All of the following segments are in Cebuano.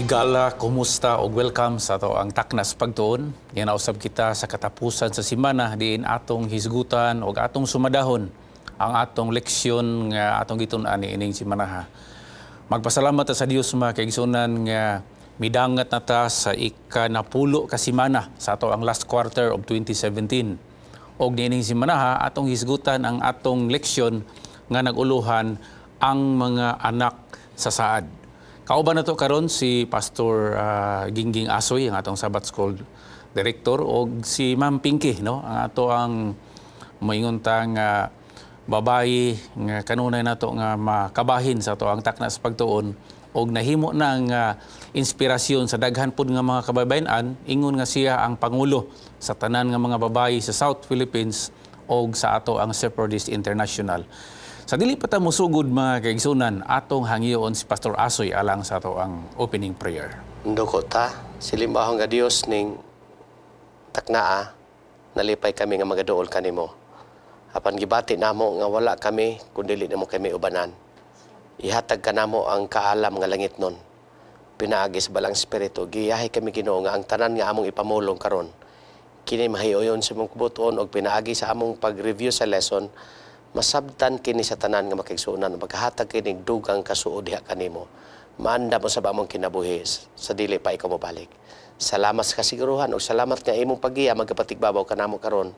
Higala, kumusta og welcome sa atoang Takna sa Pagtuon. Ginausab kita sa katapusan sa simana diin atong hisgutan og atong sumadahon ang atong leksyon nga atong gitun-an ining simanaha. Magpasalamat ta sa Dios, mga kaigsunan, nga midangat na ta sa ika-10 ka simana sa atoang last quarter of 2017. Og niining simanaha, atong hisgutan ang atong leksyon nga nag-uluhan "Ang Mga Anak sa Saad". Kauban nato karon si Pastor Gingging Asoy, ang atong Sabbath School Director, og si Ma'am Pinky, no, ang atoang moingon ta nga babayi nga kanunay nato nga makabahin sa atoang Takna sa Pagtuon og nahimo na nga inspirasyon sa daghan pud nga mga kababayen-an, ingon nga siya ang pangulo sa tanan nga mga babayi sa South Philippines og sa atoang Separatist International. Sa dili pa ta mosugod, mga kaigsunan, atong hangyoon si Pastor Asoy alang sa atoang opening prayer. Duko ta, silimbahon nga Dios ning taknaa, nalipay kami nga magaduol kanimo. Apan gibati namo nga wala kami kun dili nimo kami ubanan. Ihatag kanamo ang kaalam nga langitnon. Pinaagi sa Balaang Espiritu, giyahi kami, Ginoo, nga ang tanan nga among ipamulong karon kini mahiuyon sa imong kabubut-on og pinaagi sa among pag-review sa lesson, masabtan kini sa tanan nga makigsuonan, maghatag kini dugang kasuod diha kanimo. Maandam usab among kinabuhi sa dili pa ikaw mobalik. Salamat sa kasiguruhan ug salamat nga imong paggiya magapatigbabaw kanamo karon.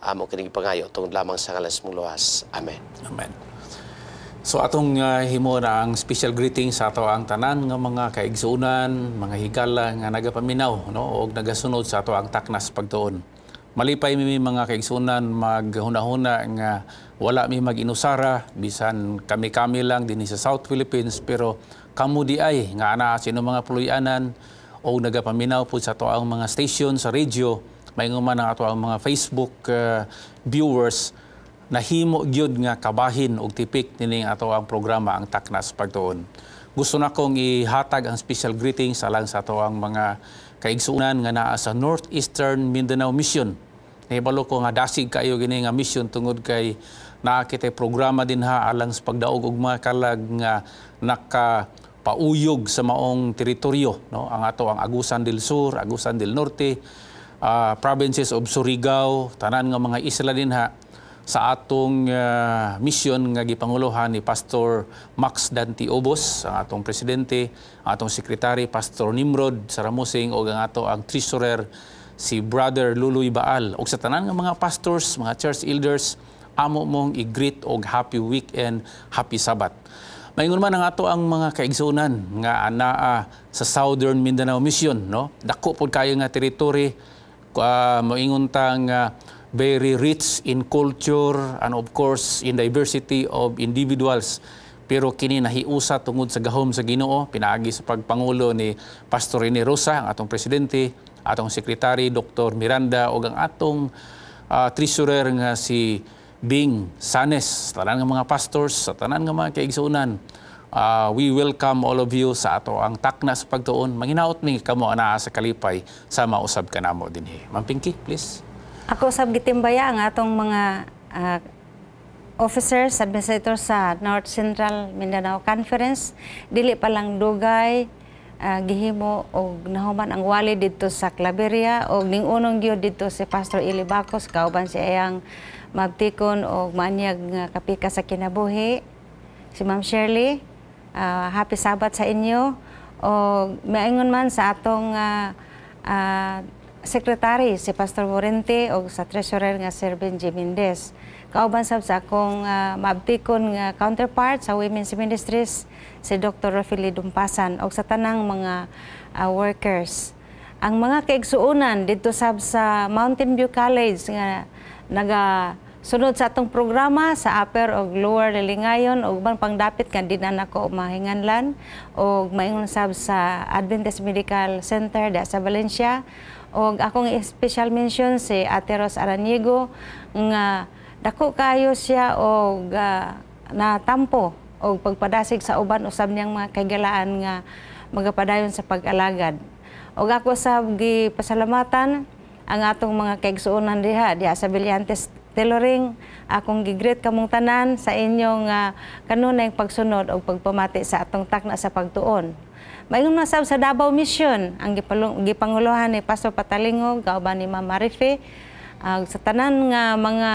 Amo kini gipangayo tungod lamang sa ngalan sa luwas. Amen. Amen. So atong himo na ang special greeting sa atoang tanan nga mga kaigsuonan, mga higala nga nagapaminaw, no, og nagasunod sa atoang Takna sa Pagtuon. Malipay mi, mga kaigsuonan, maghuna-huna nga wala mi mag-inusara bisan kami-kami lang dinhi sa South Philippines, pero kamo diay nga anaa sa inyong mga puloy-anan o nagapaminaw po sa atoang mga station sa radio, maingon man ang atoang mga Facebook viewers, nahimo gyud nga kabahin og tipik nining atoang programa, ang Takna sa Pagtuon. Gusto na kong ihatag ang special greetings alang sa atoang mga kaigsuonan nga naa sa Northeastern Mindanao Mission. Nahibalo ko nga dasig kayo gini nga mission tungod kay naa kitay programa dinha alang sa pagdaog og mga kalag nga naka pauyog sa maong teritoryo, no, ang atoang Agusan del Sur, Agusan del Norte, provinces of Surigao, tanan nga mga isla dinha sa atong mission nga gipanguluhan ni Pastor Max Dante Obos, ang atong presidente, ang atong secretary Pastor Nimrod Saramusing ug ang atoang treasurer si Brother Luloy Baal. Ug sa tanan nga mga pastors, mga church elders, amo mong i-greet og happy weekend, happy Sabbath. Maingon man ang atoang mga kaigsuonan nga anaa sa Southern Mindanao Mission, no? Dako pod kayo nga teritoryo, moingon ta nga very rich in culture and of course in diversity of individuals. Pero kini nahiusa tungod sa gahom sa Ginoo pinaagi sa pagpangulo ni Pastor Rene Rosa, ang atong presidente, atong secretary Dr. Miranda ug ang atong treasurer nga si Bing Sanes. Tanan nga mga pastors, sa tanan nga mga kaigsuonan, we welcome all of you sa atoang Takna sa Pagtuon. Manghinaot mi kamo anaa sa kalipay sa mausab kanamo dinhi. Ma'am Pinky, please. Ako sab gitimbaya ang atong mga officers, administrator sa North Central Mindanao Conference. Dili pa lang dugay gihimo og nahuman ang wali didto sa Claveria og ning unong gyud didto si Pastor Eli Bacos kauban si iyang mabtikon og maanyag nga kapika sa kinabuhi si Ma'am Shirley. Happy Sabbath sa inyo. Og maingon man sa atong secretary si Pastor Morente og sa treasurer nga Sir Benji Mendez. Kauban sab sa akong maabtikon nga counterpart sa Women's Ministries si Dr. Rafili Dumpasan og sa tanang mga workers. Ang mga kaigsuonan didto sab sa Mountain View College nga naga sunod sa atong programa sa Upper og Lower Lilingayon ug uban pang dapit nga di na nako mahinganlan, og maingon sab sa Adventist Medical Center da sa Valencia, og akong special mention si Ate Ros Araniego nga dako kayo siya og natampo og pagpadasig sa uban usab niyang mga kahigalaan nga magapadayon sa pag-alagad. Og ako sab gipasalamatan ang atong mga kaigsuonan diha diha sa Brillantes. Tailoring, akong gi-greet kamong tanan sa inyong kanunay pagsunod o pagpamati sa atong takna sa pagtuon. Maingon na sab sa Davao Mission, ang gipanguluhan ni Pastor Patalingog kauban ni Ma'am Marife, sa tanan nga mga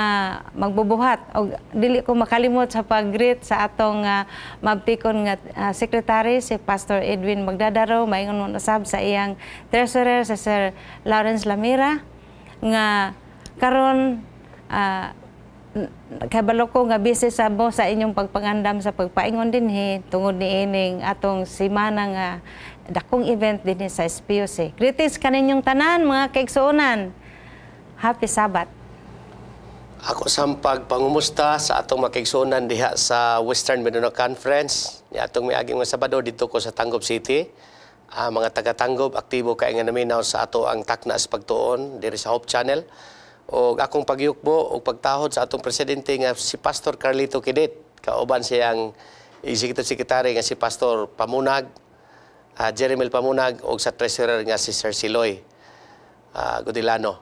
magbubuhat, og dili ko makalimot sa pag-greet sa atong mabtikon nga secretary, si Pastor Edwin Magdadaro. Maingon na sab sa iyang treasurer, si Sir Lawrence Lamira, nga karon kabalo ko nga busy sa mo sa inyong pagpangandam sa pagpaingon dinhi tungod ni ining atong simana nga dakong event dinhi sa SPUC. Greetings kaninyong tanan, mga kaigsuonan. Happy Sabbath. Ako sampag pangumusta sa atong makigsuonan diha sa Western Mindanao Conference. Ni atong miaging mga Sabado dito ko sa Tangub City. Mga taga-Tangub, aktibo kay nga naminaw sa ato ang takna sa pagtuon diri sa Hope Channel. Og akong pagyukbo og pagtahod sa atong presidente nga si Pastor Carlito Kidet kauban siyang executive secretary nga si Pastor Pamunag, Jeremel Pamunag, og sa treasurer nga si Sir Siloy Godilano.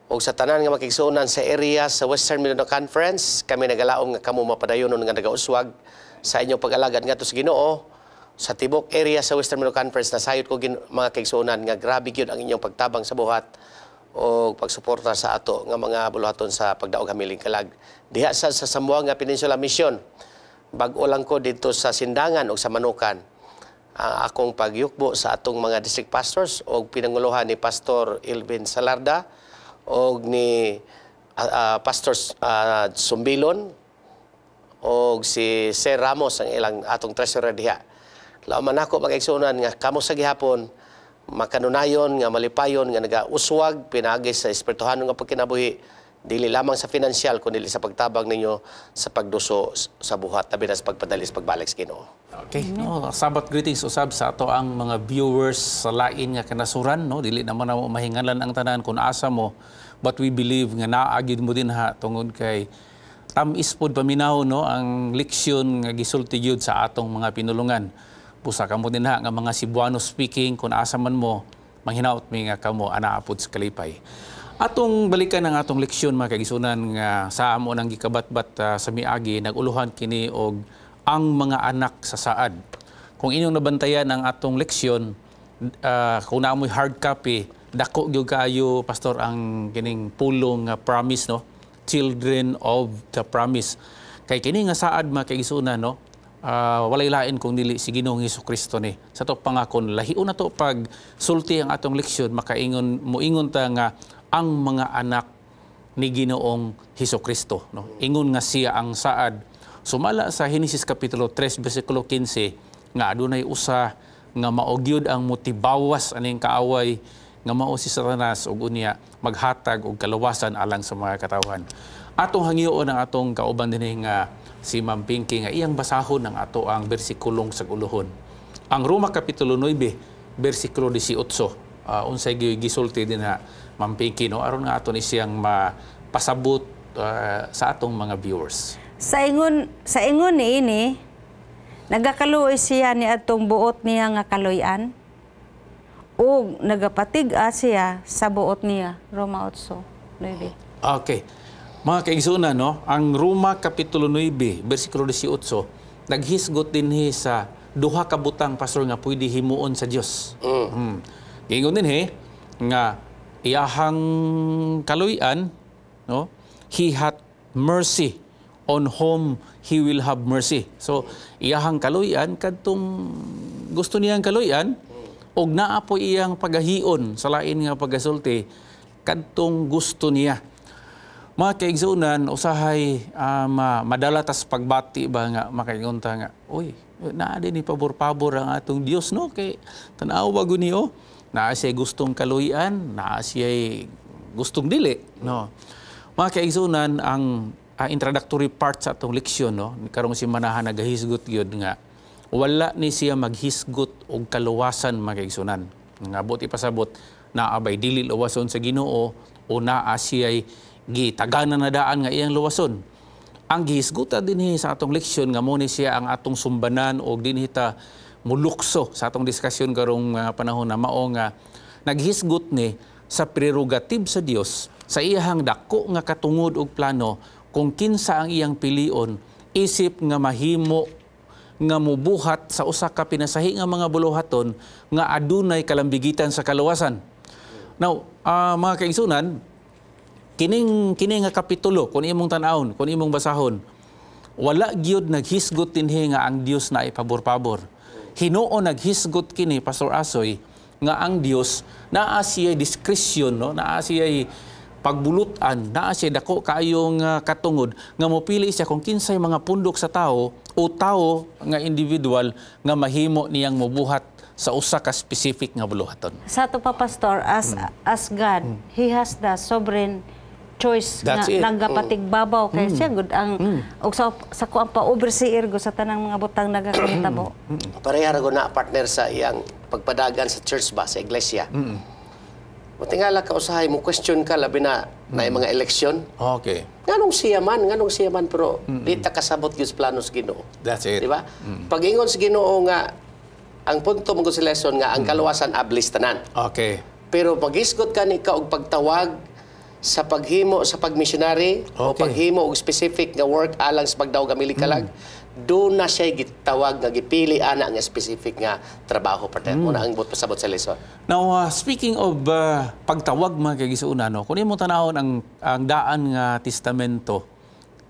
Og sa tanan nga makigsuonan sa area sa Western Mindanao Conference, kami nagalaom nga kamo mapadayonon nga nagauswag sa inyong pag-alagad ngadto sa Ginoo. Sa tibok area sa Western Mindanao Conference, nasayod ko mga kaigsuonan nga grabe gyud ang inyong pagtabang sa buhat o pagsuporta sa ato nga mga buluhaton sa pagdaog hamiling kalag. Diha sa Zamboanga Peninsula Mission, bag-o lang ko dito sa Sindangan o sa Manukan. Ang akong pagyukbo sa atong mga district pastors o pinanguluhan ni Pastor Ilvin Salarda o ni Pastor Sumbilon o si Sir Ramos, ang ilang atong treasurer diha. Lauman ako, mga igsuonan, nga kamo sa gihapon makanunayon nga malipayon nga nagauswag pinaagi sa espirituhanon nga pagkinabuhi, dili lamang sa financial kundi sa pagtabang ninyo sa pagduso sa buhat, tabi na sa pagpadali sa pagbalik sa Ginoo. Okay, no, Sabbath greetings usab sa ato ang mga viewers sa lain nga kanasuran, no. Dili naman namo mahingalan ang tanan kung asa mo, but we believe nga naa gyud mo dinha tungod kay tam-is pod paminaw, no, ang leksyon nga gisulti gyud sa atong mga pinulungan. Busa kamo dinha nga mga Cebuano speaking, kung asa man mo, manghinaot mi nga kamo anaa pod sa kalipay. Atong balikan ang atong leksyon, mga kaigsuonan, nga sa amo nang gikabatbat sa miagi, naguluhan kini og ang mga anak sa saad. Kung inyong nabantayan ang atong leksyon, kung naa mo'y hard copy, dako gyud kaayo, Pastor, ang kining pulong nga promise, no? Children of the promise. Kay kini nga saad, mga kaigsuonan, no? Walay lain kung dili si Ginoong Kristo ni. Sa to pangakon lahion na to pag sulti ang atong leksyon, makaingon moingon ta nga ang mga anak ni Ginoong Hesus Kristo, no? Ingon nga siya ang saad. Sumala sa Henesis kapitulo 3 bersikulo 15 nga adunay usa nga mao gyud ang motibawas aning kaaway nga mao si Satanas ug unya maghatag og kaluwasan alang sa mga katawhan. Atong hangyoon ang atong kauban dinhi nga si Ma'am Pinky nga iyang basahon ang ato ang bersikulong sa uluhon. Ang Roma kapitulo 9 bersikulo 18. Unsay gisulti dinha, Ma'am Pinky, no, aron nga ato ni siyang mapasabot sa atong mga viewers? Sa ingon niini, nagakaluoy siya ni atong buot niya nga kaluy-an ug nagapatig-a siya sa buot niya. Roma 8:9. Okay. Mga kaigsuonan, no, ang Roma kapitulo 9 bersikulo 18 naghisgot dinhi sa duha ka butang, Pastor, nga pwede himuon sa Dios. Giingon dinhi nga iyahang kaluy-an, no? He hath mercy on whom he will have mercy. So, iyahang kaluy-an kadtong gusto niyang kaluy-an og naa po iyang pagahion, sa lain nga pagasulti, kadtong gusto niya. Mga kaigsuonan, usahay madala tas pagbati ba nga makaingon ta nga, uy, naa din ni pabor-pabor ang atong Dios, no, kay tan-aw ba guni oh. Naa siya gustong kaluy-an, naa siya gustong dili, no. Mga kaigsuonan, ang introductory part sa atong leksyon, no, karong simanahan nagahisgot gyud nga wala ni siya maghisgot og kaluwasan, mga kaigsuonan. Nga buot ipasabot, naa bay dili luwason sa Ginoo o naa siya'y gitaganan na daan nga iyang luwason. Ang gihisgutan dinhi sa atong leksyon nga mo ni siya ang atong sumbanan og dinhi ta mulukso sa atong diskusyon karong panahon na mao nga naghisgot ni sa prerogative sa Dios sa iyahang dako nga katungod og plano kung kinsa ang iyang pilion isip nga mahimo nga mubuhat sa usa ka pinasahi nga mga buluhaton nga adunay kalambigitan sa kaluwasan. Now, mga kaigsunan, kining kini nga kapitulo, kung imong tan-awon, kung imong basahon, wala gyud naghisgot dinhi nga ang Dios na ipabor-pabor. Hinuon naghisgot kini, Pastor Asoy, nga ang Dios naa siya discretion, no, naa siya pagbulutan, naa siya dako kaayong katungod nga mopili siya kung kinsay mga pundok sa tao o tao nga individual nga mahimo niyang mobuhat sa usa ka specific nga buluhaton. Sa ato pa, Pastor, as God, He has the sovereign choice. That's nga it. Nagapatigbabaw kay siya gud ang og sa kuang pa overseer gud sa tanang mga butang nagakahitabo. Pareha ra na, partner, sa iyang pagpadagan sa church ba, sa iglesia. Matingala ka usahay mo question ka, labi na na mga eleksyon. Nganong siya man, pero di ta kasabot gyud sa plano sa Ginoo. That's it. Di ba? Pag-ingon sa Ginoo nga ang punto mo sa lesson nga ang kaluwasan ablis tanan. Pero pagisgot ka ni ka og pagtawag sa paghimo sa pagmissionary o paghimo og specific nga work alang sa pagdaog ang kalag, do na siya gitawag nga gipili ana nga specific nga trabaho, partner. Mm. Muna ang buot pasabot sa lesson. Now, speaking of pagtawag, mga kaigsuonan, no, kung imong tanawon ang Daan nga Testamento,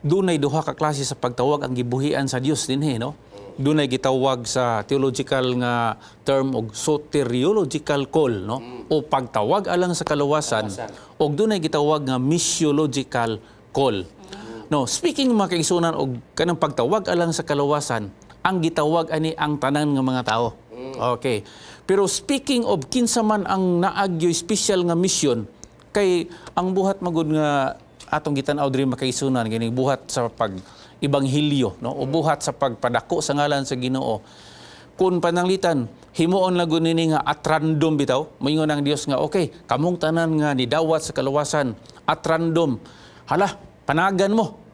dunay duha ka klase sa pagtawag ang gibuhian sa Dios dinhi, no? Dunay gitawag sa theological nga term og soteriological call, no? O pagtawag alang sa kaluwasan, og dunay gitawag nga missiological call. No, speaking, mga kaigsuonan, og kanang pagtawag alang sa kaluwasan, ang gitawag ani ang tanan nga mga tao. Okay. Pero speaking of kinsa man ang naagyoy special nga mission, kay ang buhat magud nga atong gitan-aw diri, makaigsuonan, kining buhat sa pag ebanghilyo, no, o buhat sa pagpadako sa ngalan sa Ginoo. Kung pananglitan himuon lang gud nini nga at random bitaw, moingon ang Dios nga, "Okay, kamong tanan nga nidawat sa kaluwasan," at random, "Hala, panagan mo.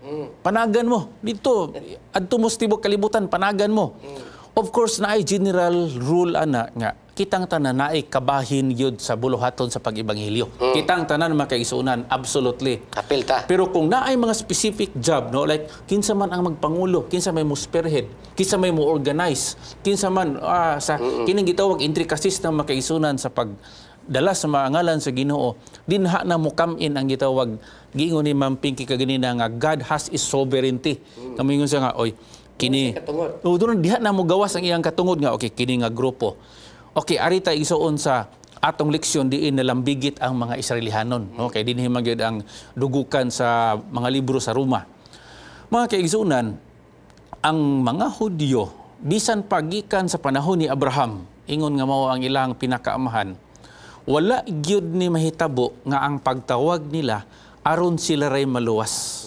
Panagan mo. Dito, adto mo sa tibok kalibutan, panagan mo." Of course, naay general rule ana nga kitang tanan naay kabahin gyud sa buluhaton sa pag-ebanghilyo. Kitang tanan, makaigsuonan, absolutely. Apil ta. Pero kung naay mga specific job, no, like kinsa man ang magpangulo, kinsa may mo spearhead, kinsa may mo organize, kinsa man sa kining gitawag intricacies ng makaigsuonan sa pag dala sa mga ngalan sa Ginoo, dinha na mo come in ang gitawag giingon ni Ma'am Pinky kaganina nga God has his sovereignty. Kamingon siya nga, "Oy, kini." Katungod. Oh, doon diha na mo gawas ang iyang katungod nga, okay, kini nga grupo. Okay, ari ta, igsuon, sa atong leksyon diin nalambigit ang mga Israelihanon, no? Kay dinhi man gyud ang dugukan sa mga libro sa Roma. Mga kaigsuonan, ang mga Hudyo bisan pagikan sa panahon ni Abraham, ingon nga mao ang ilang pinakaamahan, wala gyud ni mahitabo nga ang pagtawag nila aron sila ray maluwas.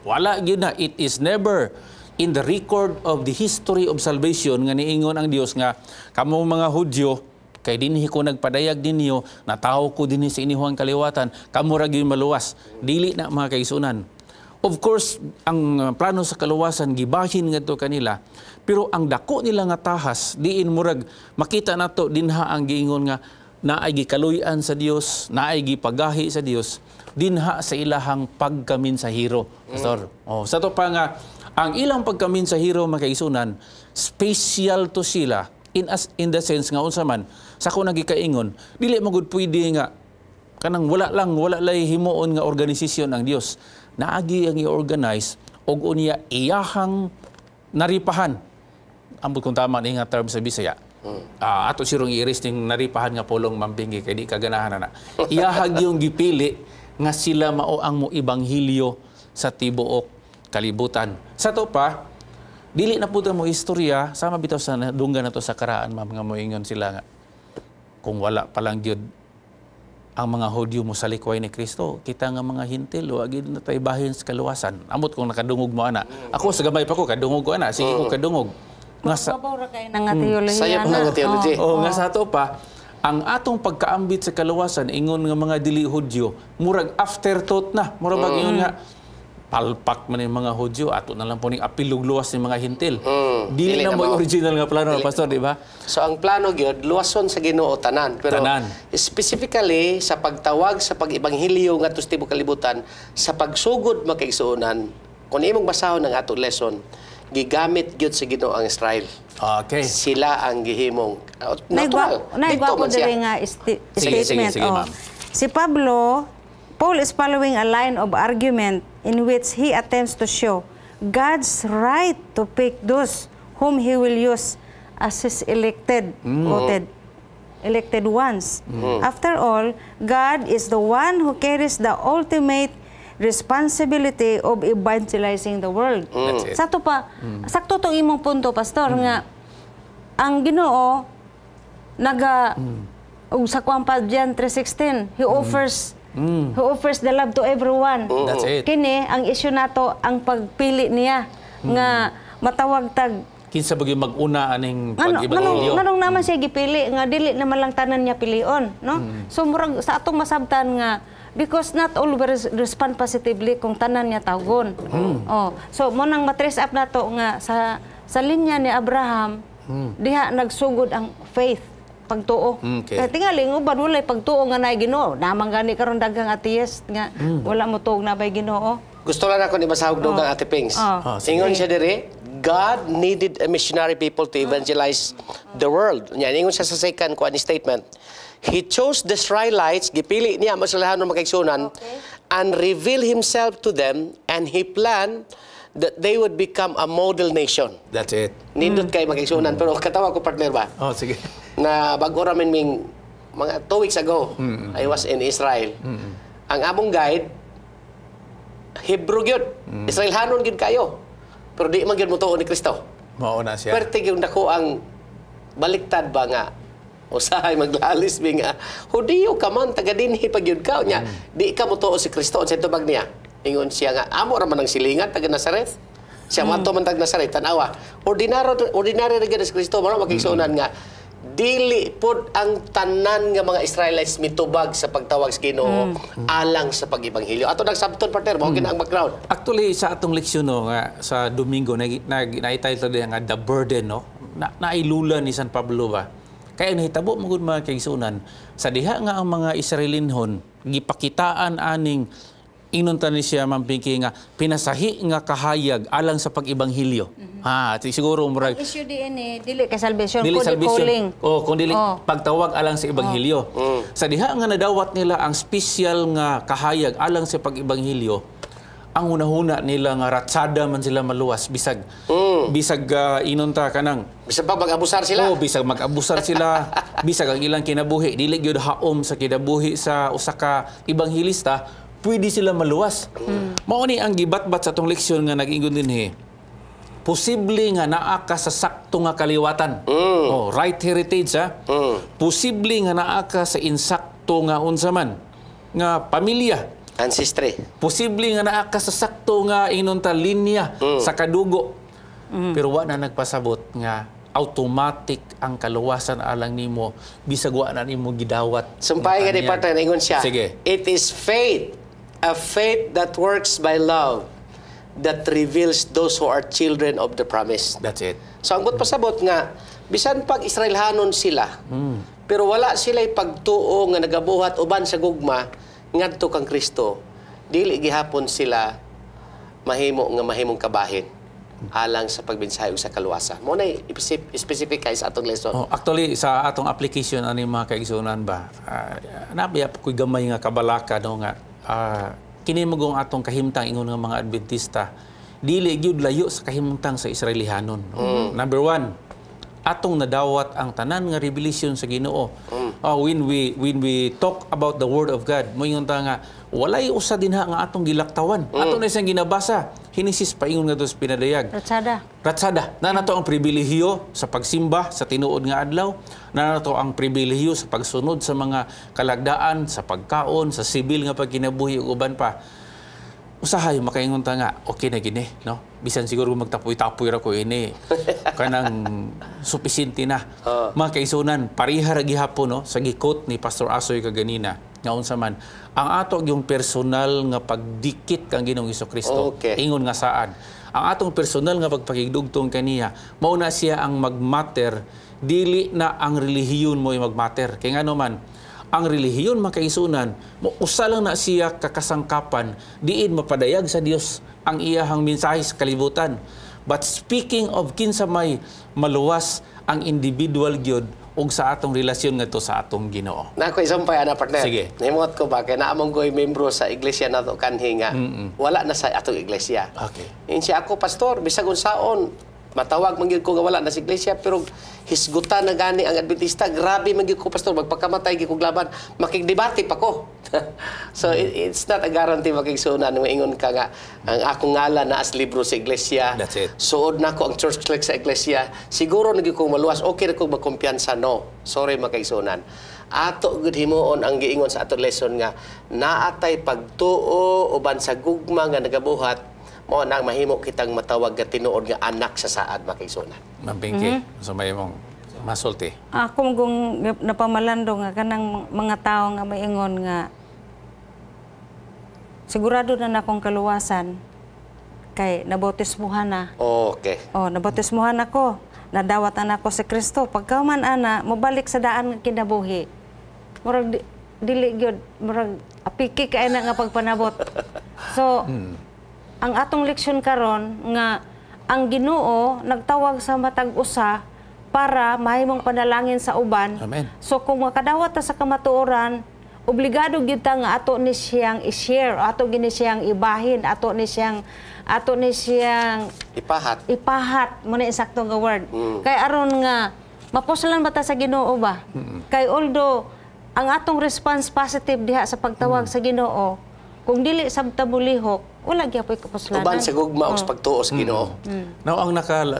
Wala gyud na. It is never in the record of the history of salvation nga niingon ang Dios nga, "Kamo mga Hudyo, kay dinhi ko nagpadayag ninyo, natawo ko dinhi sa inyong kaliwatan, kamo ra gyud maluwas." Dili na, mga kaigsuonan. Of course, ang plano sa kaluwasan gibahin ngadto kanila, pero ang dako nila nga tahas diin murag makita nato dinha ang giingon nga naay gikaluy-an sa Dios, naay gipagahi sa Dios dinha sa ilahang pagkaminsahero. Pastor. Oh, sa to pa nga ang ilang pagkaminsahero, mga kaigsuonan, special to sila in the sense nga unsa man sa ko nagikaingon, dili magud pwede nga kanang wala lang, wala lay himuon nga organisasyon ang Dios. Naagi ang i-organize og unya iyahang naripahan. Ambot kung tama ni nga term sa Bisaya. Ato sirong iris ning naripahan nga pulong, Ma'am Pinky, kay di kaganahan na. Iyahag yung gipili nga sila mao ang mo ebanghilyo sa tibuok kalibutan. Sa to pa, dili na pud mo istorya sama bitaw sa dunggan nato sa karaan, ma'am, nga moingon sila nga kung wala pa lang gyud ang mga Hudyo mo salikway ni Kristo, kita nga mga Hentil, wa gyud na tay bahin sa kaluwasan. Amot kung nakadungog mo ana. Ako sa gamay pa ko kadungog ko ana, sige ko kadungog. Nga sa Babaw ra kay na nga teolohiya Sayop na nga theology. Oh, nga sa ato pa, ang atong pagkaambit sa kaluwasan ingon nga mga dili Hudyo, murag afterthought na. Murag bag ingon nga Palpak man yung mga Hudyo, ato na lang po ning apil ug luwas ni mga Hentil. Dili Dili na na mo mao. Original nga plano, Pastor, di ba? So ang plano gyud, luwason sa Ginoo tanan, pero Tanan. Specifically sa pagtawag sa pag-ebanghelyo ngadto sa tibuok kalibutan. Sa pagsugod, mga kaigsuonan, kung imong basahon ang ato lesson, gigamit gyud sa Ginoo ang Israel. Sila ang gihimong natural. Naigwa Didto ko man siya. Diri nga Sige, statement. sige, Oh. ma'am. Si Pablo, Paul is following a line of argument in which he attempts to show God's right to pick those whom he will use as his elected, quoted, elected ones. After all, God is the one who carries the ultimate responsibility of evangelizing the world. That's it. Sakto pa, sakto tong imong punto, Pastor, nga ang Ginoo naga ug sa kuan pa diyan 3:16, he offers the love to everyone. That's it. Kini ang issue nato, ang pagpili niya nga matawag tag Kinsa ba gyud mag-una aning Ngano, nganong, pag-ebanghelyo? Nganong naman siya gipili nga dili naman lang tanan niya pilion, no? So murag sa atong masabtan nga because not all will respond positively kung tanan niya tawgon. Oh, so mo nang matrace up nato nga sa linya ni Abraham, diha nagsugod ang faith, pagtuo. Kaya tingali ng uban walay pagtuo nga naay Ginoo. Namang gani karon daghang atheist nga wala mo tuog na bay Ginoo. Gusto lang ako ni basahog dugang, Ate Pings. Oh. Oh, sige. Ingon siya diri, God needed a missionary people to evangelize the world. Nya ingon siya sa second kuan statement. He chose the Israelites, gipili niya ang mga makaigsunan, and reveal himself to them, and he planned that they would become a model nation. That's it. Nindot kay, mga kaigsunan, pero katawa ko, partner ba? Oh, sige. Na bago ramen ming mga 2 weeks ago, I was in Israel. Ang among guide, Hebrew gyud. Israelhanon gyud kayo. Pero di man gyud mo ni Kristo. Mao na siya. Perte gyud dako ang baliktad ba nga usahay maglalis mi nga Hudiyo ka man, taga dinhi pa gyud ka, nya di ka mo si Kristo. Unsay tubag niya? Ingon siya nga amo ra man ang silingan, taga Nazareth siya, mm. Man taga Nazareth. Tanawa, ordinaryo, ordinary ra gyud si Kristo. Mao, mga kaigsuonan, nga dili pod ang tanan nga mga Israelites mitubag sa pagtawag sa Ginoo alang sa pag-ebanghelyo. Ato nagsabton, partner, mao gina ang background. Actually, sa atong leksyon, no, nga sa Domingo na na, na-title din nga The Burden, no, na nailula ni San Pablo ba. Kaya nahitabo mo gud, mga kaigsuonan, sa diha nga ang mga Israelinhon gipakitaan aning, ingnon ta ni siya, Ma'am Pinky, nga pinasahi nga kahayag alang sa pag-ebanghelyo. Ha, siguro murag Issue di ini dili kay salvation, dili kundi salvation. calling. Oh, kung dili pagtawag alang sa ebanghelyo. Sa diha nga nadawat nila ang special nga kahayag alang sa pag-ebanghelyo, ang hunahuna nila nga ratsada man sila maluwas bisag bisag inon ta kanang Bisan pa mag-abusar sila. Oh, bisag mag-abusar sila, bisag ang ilang kinabuhi dili gyud haom sa kinabuhi sa usa ka ebanghelista, pwede sila maluwas. Mao ni ang gibatbat sa atong leksyon nga nag-ingon dinhi. Posible nga naa ka sa sakto nga kaliwatan. Oh, right heritage ha. Posible nga naa ka sa insakto nga unsa man nga pamilya. Ancestry. Posible nga naa ka sa sakto nga, inon ta, linya sa kadugo. Pero wa na nagpasabot nga automatic ang kaluwasan alang nimo bisag wa na nimo gidawat. Sumpay nga ni Nga partner, ingon siya. Sige. It is faith, a faith that works by love, that reveals those who are children of the promise. That's it. So ang buot pasabot nga, bisan pag Israelhanon sila, pero wala sila pagtuo nga nagabuhat uban sa gugma ngadto kang Kristo, dili gihapon sila mahimo nga mahimong kabahin alang sa pagbensahe ug sa kaluwasan. Mo na specific kay sa atong lesson. Oh, actually sa atong application ani, mga kaigsuonan ba, nabiya pa ko'y gamay nga kabalaka, no, nga kini magong atong kahimtang ingon nga mga Adventista dili gyud layo sa kahimtang sa Israelihanon. No? Number one, atong nadawat ang tanan nga revelation sa Ginoo. When we talk about the word of God, moingon ta nga walay usa dinha nga atong gilaktawan. Ato na siyang ginabasa. Henesis paingon ngadto sa Pinadayag. Ratsada. Ratsada. Na nato ang pribilehiyo sa pagsimba sa tinuod nga adlaw. Na nato ang pribilehiyo sa pagsunod sa mga kalagdaan, sa pagkaon, sa sibil nga pagkinabuhi ug uban pa. Usahay makaingon ta nga okay na gini, no? Bisan siguro magtapoy-tapoy ra ko ini. Kanang supisinte na. Mga kaigsuonan, pareha ra gihapon, no, sa gi-quote ni Pastor Asoy kaganina. Nga unsa man ang ato yung personal nga pagdikit kang Ginoong Hesukristo. Ingon nga saad. Ang atong personal nga pagpakigdugtong kaniya, mao na siya ang magmatter, dili na ang relihiyon mo magmatter. Kay ngano man, ang relihiyon makaisunan, mo usa lang na siya kakasangkapan, diin mapadayag sa Dios ang iyahang mensahe sa kalibutan. But speaking of kinsa may maluwas ang individual gyud og sa atong relasyon ngadto sa atong Ginoo. Na ko isang pa ana, partner. Sige. Nahimot ko ba kay naamong ko'y membro sa iglesia nato kanhi nga wala na sa atong iglesia. Okay. Insi ako, pastor, bisag unsaon matawag man gyud ko nga wala na sa iglesia, pero hisgutan na gani ang Adventista, grabe man gyud ko, pastor, magpakamatay gyud kog laban, makigdebate pa ko. So it's not a guarantee, makigsunan, maingon ka nga ang akong ngalan na as libro sa iglesia. That's it. Suod nako ang church clerk sa iglesia, siguro na gyud ko maluwas, okay ra ko magkumpiyansa. No, sorry, makigsunan. Ato gud himuon ang giingon sa ato lesson nga naatay pagtuo uban sa gugma nga nagabuhat, mao nang mahimo kitang matawag nga tinuod nga anak sa saad, makigsunan. Ma'am Pinky, so may mong masulti. Ako kung napamalando nga kanang mga tao nga maingon nga sigurado na nakong kaluwasan kay nabautismuhan na. Okay. Oh, nabautismuhan ako. Nadawat na ako si Kristo. Pagka man ana, mobalik sa daan nga kinabuhi. Murag dili gyud, murag apiki kay na nga pagpanabot. So, ang atong leksyon karon nga ang Ginoo nagtawag sa matag usa para mahimong panalangin sa uban. Amen. So kung makadawat ta sa kamatuoran, obligado gyud ta nga ato ni siyang i-share, ato gini siyang ibahin, ato ni siyang ipahat. Ipahat mo na insakto nga word. Kay aron nga mapuslan ba ta sa Ginoo ba? Kay although ang atong response positive diha sa pagtawag sa Ginoo, kung dili sabta mulihok, wala gyapoy kapuslanan. Uban sa gugma og sa pagtuo sa Ginoo. Now ang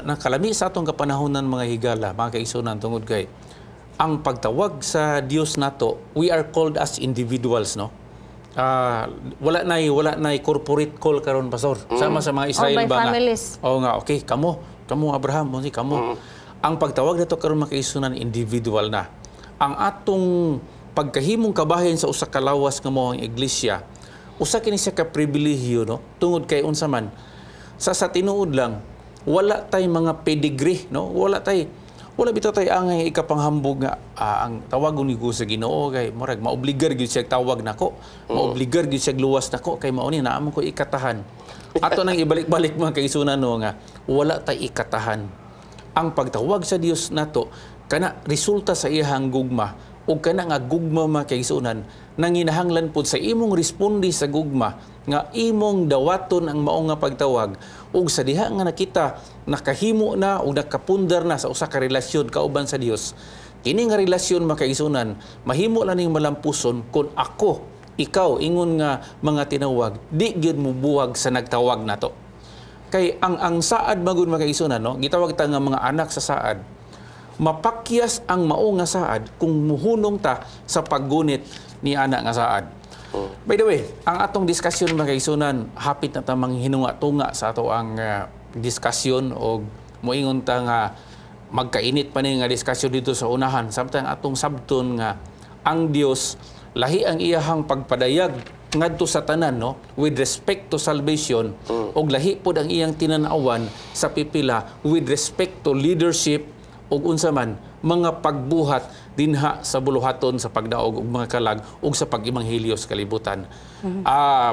nakalami sa atong kapanahonan, mga higala, mga kaigsunan, tungod kay ang pagtawag sa Dios nato, we are called as individuals, no? Wala nay corporate call karon, pastor. Sama sa mga Israel by ba nga? Families. Oo nga, okay, kamo Abraham, mo kamo. Ang pagtawag nato karon, mga kaigsunan, individual na. Ang atong pagkahimong kabahin sa usa ka lawas nga mao ang iglesia, usa kini siya ka pribilehiyo, no? Tungod kay unsa man sa tinuod lang, wala tay mga pedigree, no? Wala bitaw tay angay ikapanghambog nga ang tawagon ni sa Ginoo kay murag maobligar gyud siya tawag nako, maobligar gyud siya luwas nako kay mao ni naamon ko ikatahan. Ato nang ibalik-balik, mga kaigsunan, no, nga wala tay ikatahan. Ang pagtawag sa Dios nato kana resulta sa iyang gugma, ug kana nga gugma, mga kaigsunan, nanginahanglan pud sa imong responde sa gugma nga imong dawaton ang mao nga pagtawag, ug sa diha nga nakita nakahimo na ug nakapundar na sa usa ka relasyon kauban sa Dios. Kini nga relasyon, mga kaigsunan, mahimo lang ning malampuson kung ako, ikaw, ingon nga mga tinawag, di gyud mobuwag sa nagtawag nato. Kay ang saad magud, mga kaigsunan, no, gitawag ta nga mga anak sa saad, mapakyas ang mao nga saad kung muhunong ta sa paggunit ni ana nga saad. By the way, ang atong diskusyon, mga kaigsunan, hapit na ta manghinunga-tunga sa ato ang diskusyon og moingon ta nga magkainit pa ni nga diskusyon dito sa unahan. Samtang atong sabton nga ang Dios lahi ang iyahang pagpadayag ngadto sa tanan, no, with respect to salvation, og lahi pod ang iyang tinan-awan sa pipila with respect to leadership ug unsa man mga pagbuhat dinha sa buluhaton sa pagdaog og mga kalag ug sa pag-ebanghelyo sa kalibutan.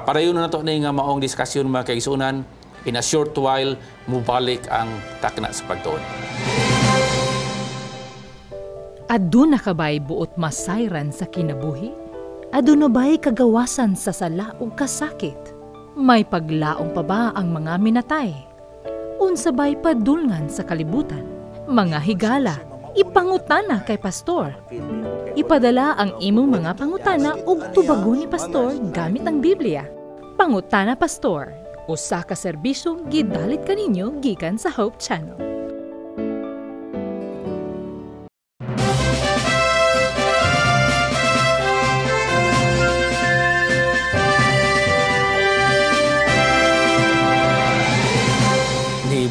Padayon na nato ni nga maong diskusyon, mga kaigsuonan. In a short while, mubalik ang Takna sa Pagtuon. Aduna ka ba'y buot masayran sa kinabuhi? Aduna ba'y kagawasan sa sala ug kasakit? May paglaong pa ba ang mga minatay? Unsa ba'y padulngan sa kalibutan? Mga higala, ipangutana kay pastor. Ipadala ang imong mga pangutana ug tubagon ni pastor gamit ang Biblia. Pangutana Pastor, usa ka serbisyong gidalit kaninyo gikan sa Hope Channel.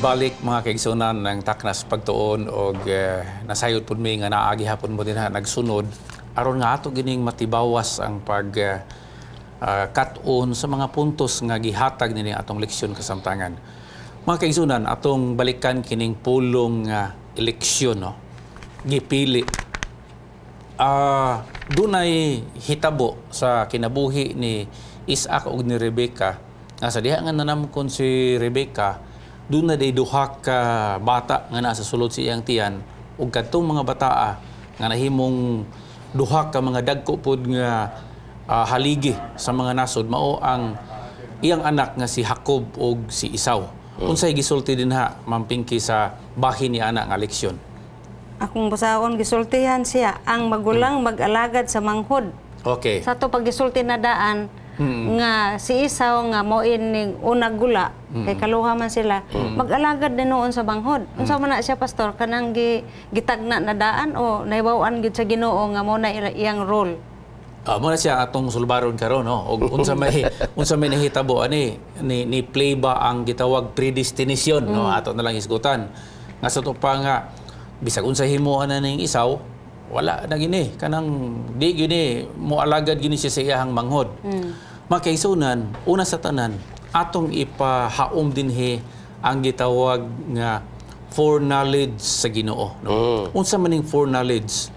Balik mga kaigsunan ng Taknas Pagtuon og nasayod pud mi nga naagi hapon mo dinha nagsunod Aron nga ato gining matibawas ang pag kat-on sa mga puntos nga gihatag nini atong leksyon kasamtangan. Mga kaigsunan, atong balikan kining pulong nga eleksyon, no. Gipili. Dunay hitabo sa kinabuhi ni Isaac ug ni Rebecca nga sa diha nga nanamkon si Rebecca, duna day duha ka bata nga naa sa sulod sa iyang tiyan, ug kadtong mga bataa nga nahimong duha ka mga dagko pod nga haligi sa mga nasod, mao ang iyang anak nga si Jacob ug si Esau. Unsay gisulti dinha, Ma'am Pinky, sa bahin ni ana nga leksyon? Akong basahon, gisultihan siya ang magulang mag-alagad sa manghod. Sa ato paggisulti na daan nga si Esau nga mo ning unag gula kay kaluha man sila, mag-alagad din noon sa manghod. Unsa man na siya, Pastor, kanang gitagna na daan o nahibaw-an gid sa Ginoo nga mo na iyang role? Mo na siya atong sulbaron karon, no. Og unsa may nahitabo ani ni play ba ang gitawag predestination, no? Ato na lang hisgutan. Nga sa to pa nga bisag unsa himuon na ning Esau, wala na gini kanang di gini mo alagad gini siya sa iyahang manghod. Mga kaigsunan, una sa tanan, atong ipahaom dinhi ang gitawag nga foreknowledge sa Ginoo, no? Unsa man ning foreknowledge?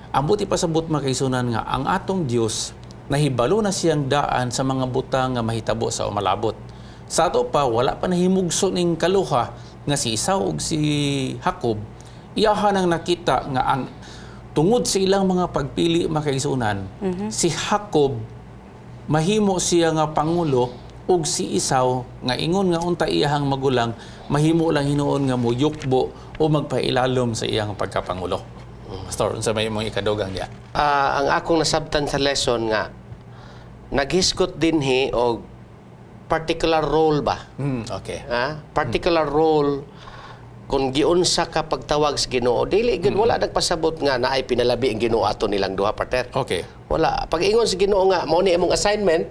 Ang buot ipasabot, mga kaigsunan, nga ang atong Dios nahibalo na siyang daan sa mga butang nga mahitabo sa umalabot. Sa ato pa, wala pa nahimugso ning kaluha nga si Esau ug si Jacob, iyaha nang nakita nga ang tungod sa ilang mga pagpili, mga kaigsunan, si Jacob mahimo siya nga pangulo ug si Esau nga ingon nga unta iyahang magulang, mahimo lang hinuon nga moyukbo o magpailalom sa iyang pagkapangulo. Pastor, unsa may imong ikadugang diya? Ang akong nasabtan sa lesson nga naghisgot dinhi og particular role ba? Ah, particular role kung giunsa ka pagtawag sa Ginoo, dili gyud, wala nagpasabot nga naay pinalabi ang Ginoo ato nilang duha, partner. Wala. Pag ingon sa Ginoo nga mao ni imong assignment,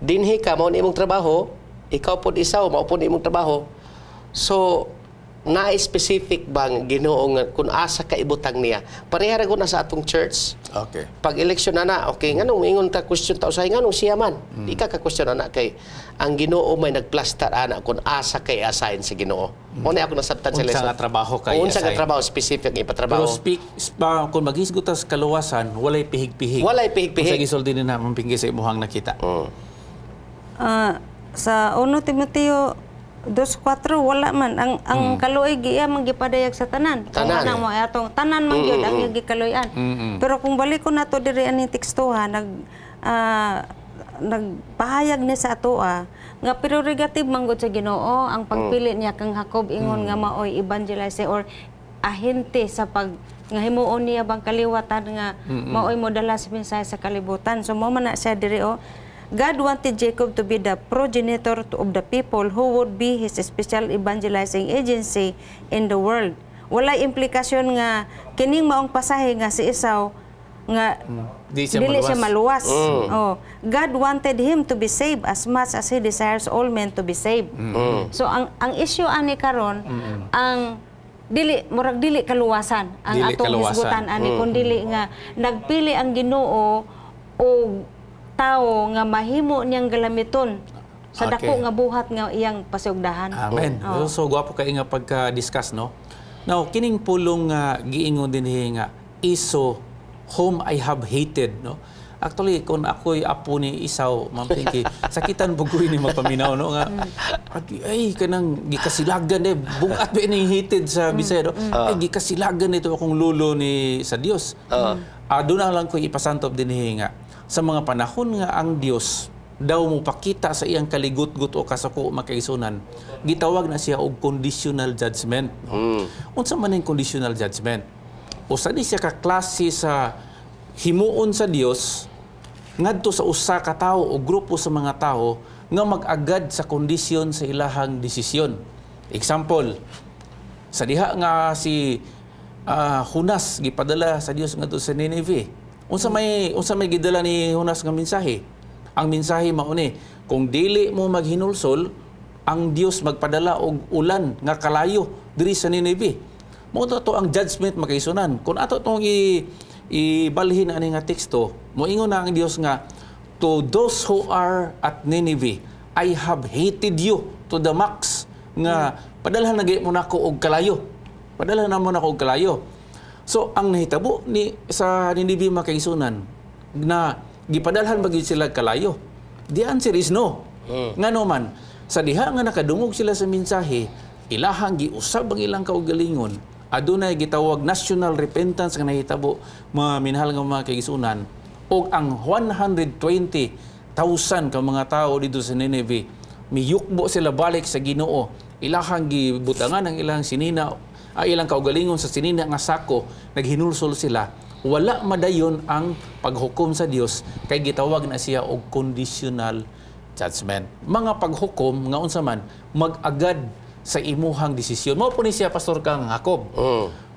dinhi ka, mao ni imong trabaho, ikaw pod Esau, mao pod imong trabaho. So na specific bang Ginoo nga kung asa ka ibutang niya. Pareha ra gud na sa atong church. Pag eleksyon na na, okay, nganong ingon ta, question ta usahay, nganong siya man? Di ka ka question ana kay ang Ginoo may nagplastar ana kung asa kay assign sa Ginoo. Mo na ako nasabtan sa Unsa lesson. nga trabaho kay Unsa nga assign. Trabaho specific ang ipatrabaho. Pero speak pa, kung maghisgot ta sa kaluwasan, walay pihig-pihig. Walay pihig-pihig. Unsa gisulti ni na, Ma'am Pinky, sa imuhang nakita? Sa 1 Timoteo 2:4, wala man ang kaluoy giya man gipadayag sa tanan. Kung Tanan. Kanang mo atong tanan man gyud ang iyang gikaluy-an. Pero kung balik ko nato diri aning tekstoha, nagpahayag ni sa atoa nga prerogative man gud sa Ginoo ang pagpili niya kang Jacob ingon nga maoy evangelize or ahente sa pag nga himuon niya bang kaliwatan nga maoy modala sa mensahe sa kalibutan. So mo man na siya diri oh. God wanted Jacob to be the progenitor of the people who would be his special evangelizing agency in the world. Wala implikasyon nga kining maong pasahe nga si Esau nga Di siya dili siya maluwas. Maluwas. Oh, God wanted him to be saved as much as he desires all men to be saved. So ang issue ani karon, ang dili murag dili kaluwasan ang Dili atong kaluwasan. hisgutan ani, kun dili nga nagpili ang Ginoo og tawo nga mahimo niyang galamiton sa dako nga buhat nga iyang pasugdahan. Amen. Oh. So gwapo kay nga pagka-discuss, no. Now kining pulong nga giingon dinhi nga "Esau whom I have hated," no. Actually, kung ako'y apo ni Esau, Ma'am Pinky, sakitan bugoy ni magpaminaw, no, nga ay kanang gikasilagan eh, bugat ba ni "hated" sa Bisaya, no? Ay, gikasilagan ito akong lulo ni sa Dios. Doon na lang ko ipasantop dinhi nga sa mga panahon nga ang Dios daw mo pakita sa iyang kaligutgut o kasuko, mga kaigsunan, gitawag na siya og conditional judgment, no? Unsa man ang conditional judgment? Usa ni siya ka klase sa himuon sa Dios ngadto sa usa ka tawo o grupo sa mga tawo nga mag-agad sa kondisyon sa ilahang desisyon. Example, sa diha nga si Jonas gipadala sa Dios ngadto sa Nineveh. Unsa may gidala ni Jonas nga mensahe? Ang mensahe mao ni, kung dili mo maghinulsol, ang Dios magpadala og ulan nga kalayo diri sa Nineveh. Mao to to ang judgment, mga kaigsunan. Kung ato tong i ibalhin ani nga teksto, moingon na ang Dios nga, "To those who are at Nineveh, I have hated you to the max," nga padalhan na gyud mo nako og kalayo. Padalhan na mo nako og kalayo. So ang nahitabo ni sa Nineveh, mga kaigsuonan, na gipadalhan ba gyud sila kalayo? The answer is no. Ngano man, sa diha nga nakadungog sila sa mensahe, ilahang giusab ang ilang kaugalingon, adunay gitawag national repentance nga nahitabo, mga minahal nga mga kaigsuonan, ug ang 120,000 ka mga tao dito sa Nineveh miyukbo sila balik sa Ginoo. Ilahang gibutangan ang ilang sinina, ang ilang kaugalingon sa sinina nga sako, naghinulsol sila. Wala madayon ang paghukom sa Dios kay gitawag na siya og conditional judgment. Mga paghukom nga unsa man mag-agad sa imuhang desisyon. Mao po ni siya, Pastor Kang Jacob.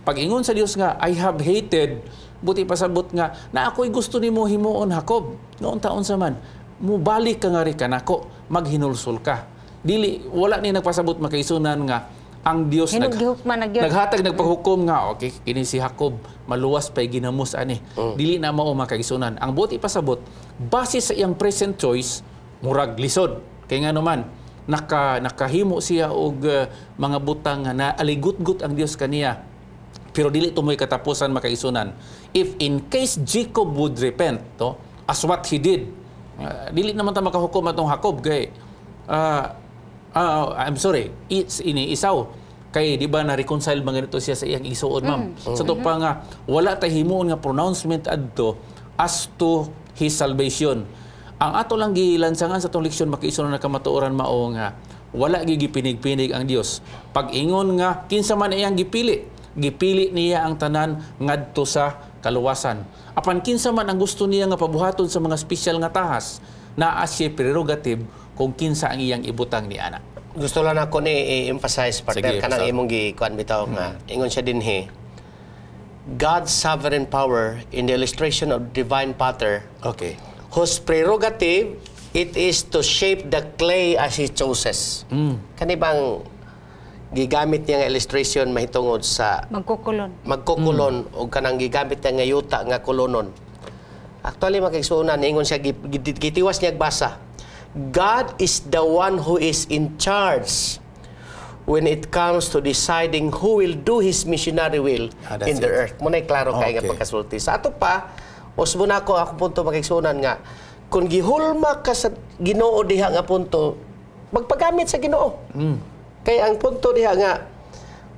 Pag-ingon sa Dios nga "I have hated," buot pasabot nga na ako'y gusto nimo himuon, Jacob. Noon taon sa man, mubalik ka nga ri kanako, maghinulsol ka. Dili, wala ni nagpasabot, mga kaigsuonan, nga ang Dios Hinug gihukman na gyud. Naghatag, nagpaghukom nga okay kini si Jacob maluwas pay ginamos ani. Dili na mao, mga kaigsuonan. Ang buot ipasabot, base sa iyang present choice, murag lisod kay ngano man nakahimo siya og mga butang nga naaligutgut ang Dios kaniya. Pero dili tumoy katapusan, mga kaigsuonan. If in case Jacob would repent to, as what he did, dili naman ta makahukom atong Jacob kay I'm sorry, it's ini Esau kay di ba na reconcile man ganito siya sa iyang igsuon, ma'am. Sa to pa nga wala tay himuon nga pronouncement adto as to his salvation. Ang ato lang gilansangan sa atong leksyon, mga kaigsuonan, na kamatuoran mao nga wala gipinig-pinig ang Dios. Pag-ingon nga kinsa man iyang gipili, gipili niya ang tanan ngadto sa kaluwasan. Apan kinsa man ang gusto niya nga pabuhaton sa mga espesyal nga tahas, naa siya prerogative kung kinsa ang iyang ibutang ni ana. Gusto lang ako ni i-emphasize, partner, Sige, kanang Pastor. Imong gikuan bitaw nga ingon siya dinhi, God's sovereign power in the illustration of divine potter whose prerogative it is to shape the clay as He chooses. Kani bang gigamit niya nga illustration mahitungod sa Magkukulon. Magkukulon o kanang gigamit niya nga yuta nga kulonon. Actually, mga kaigsuonan, ingon siya, gitiwas niya basa. God is the one who is in charge when it comes to deciding who will do His missionary will Ah, that's in the it. Earth. Muna'y klaro kay nga pagkasulti. Sa ato pa, usbo na ako akong punto, mga kaigsuonan, nga kung gihulma ka sa Ginoo diha nga punto, magpagamit sa Ginoo. Kay ang punto diha nga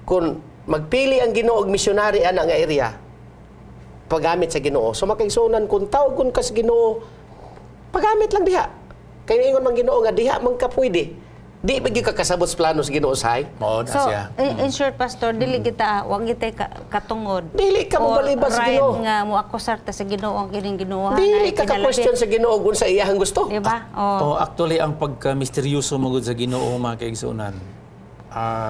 kung magpili ang Ginoo og missionary ana nga area, paggamit sa Ginoo. So mga kaigsuonan, kung tawgon ka sa Ginoo, paggamit lang diha. Kay ingon man Ginoo nga diha man ka pwede. Di ba gyud ka kasabot sa plano sa Ginoo say? Mao na So, siya. in short, Pastor, dili kita, wag kita katungod. Dili ka Or mobalibad sa right Ginoo. Nga mo akusar ta sa Ginoo ang kining Ginoo. Dili ka ka-question sa Ginoo kung sa iyahang gusto. Di ba? Oh. Oh, actually ang pagka-misteryoso mo gud sa Ginoo, mga kaigsuonan.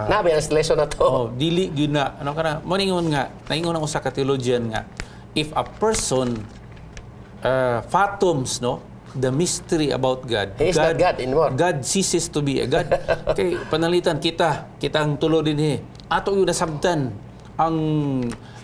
Na ba lesson na to? Oh, dili gyud na ano kana mo ningon nga naingon ang usa ka theologian nga if a person fathoms, no, the mystery about God, He is not God anymore. God ceases to be a God. Kay panalitan kita, kitang tulo dinhi, ato yung nasabtan ang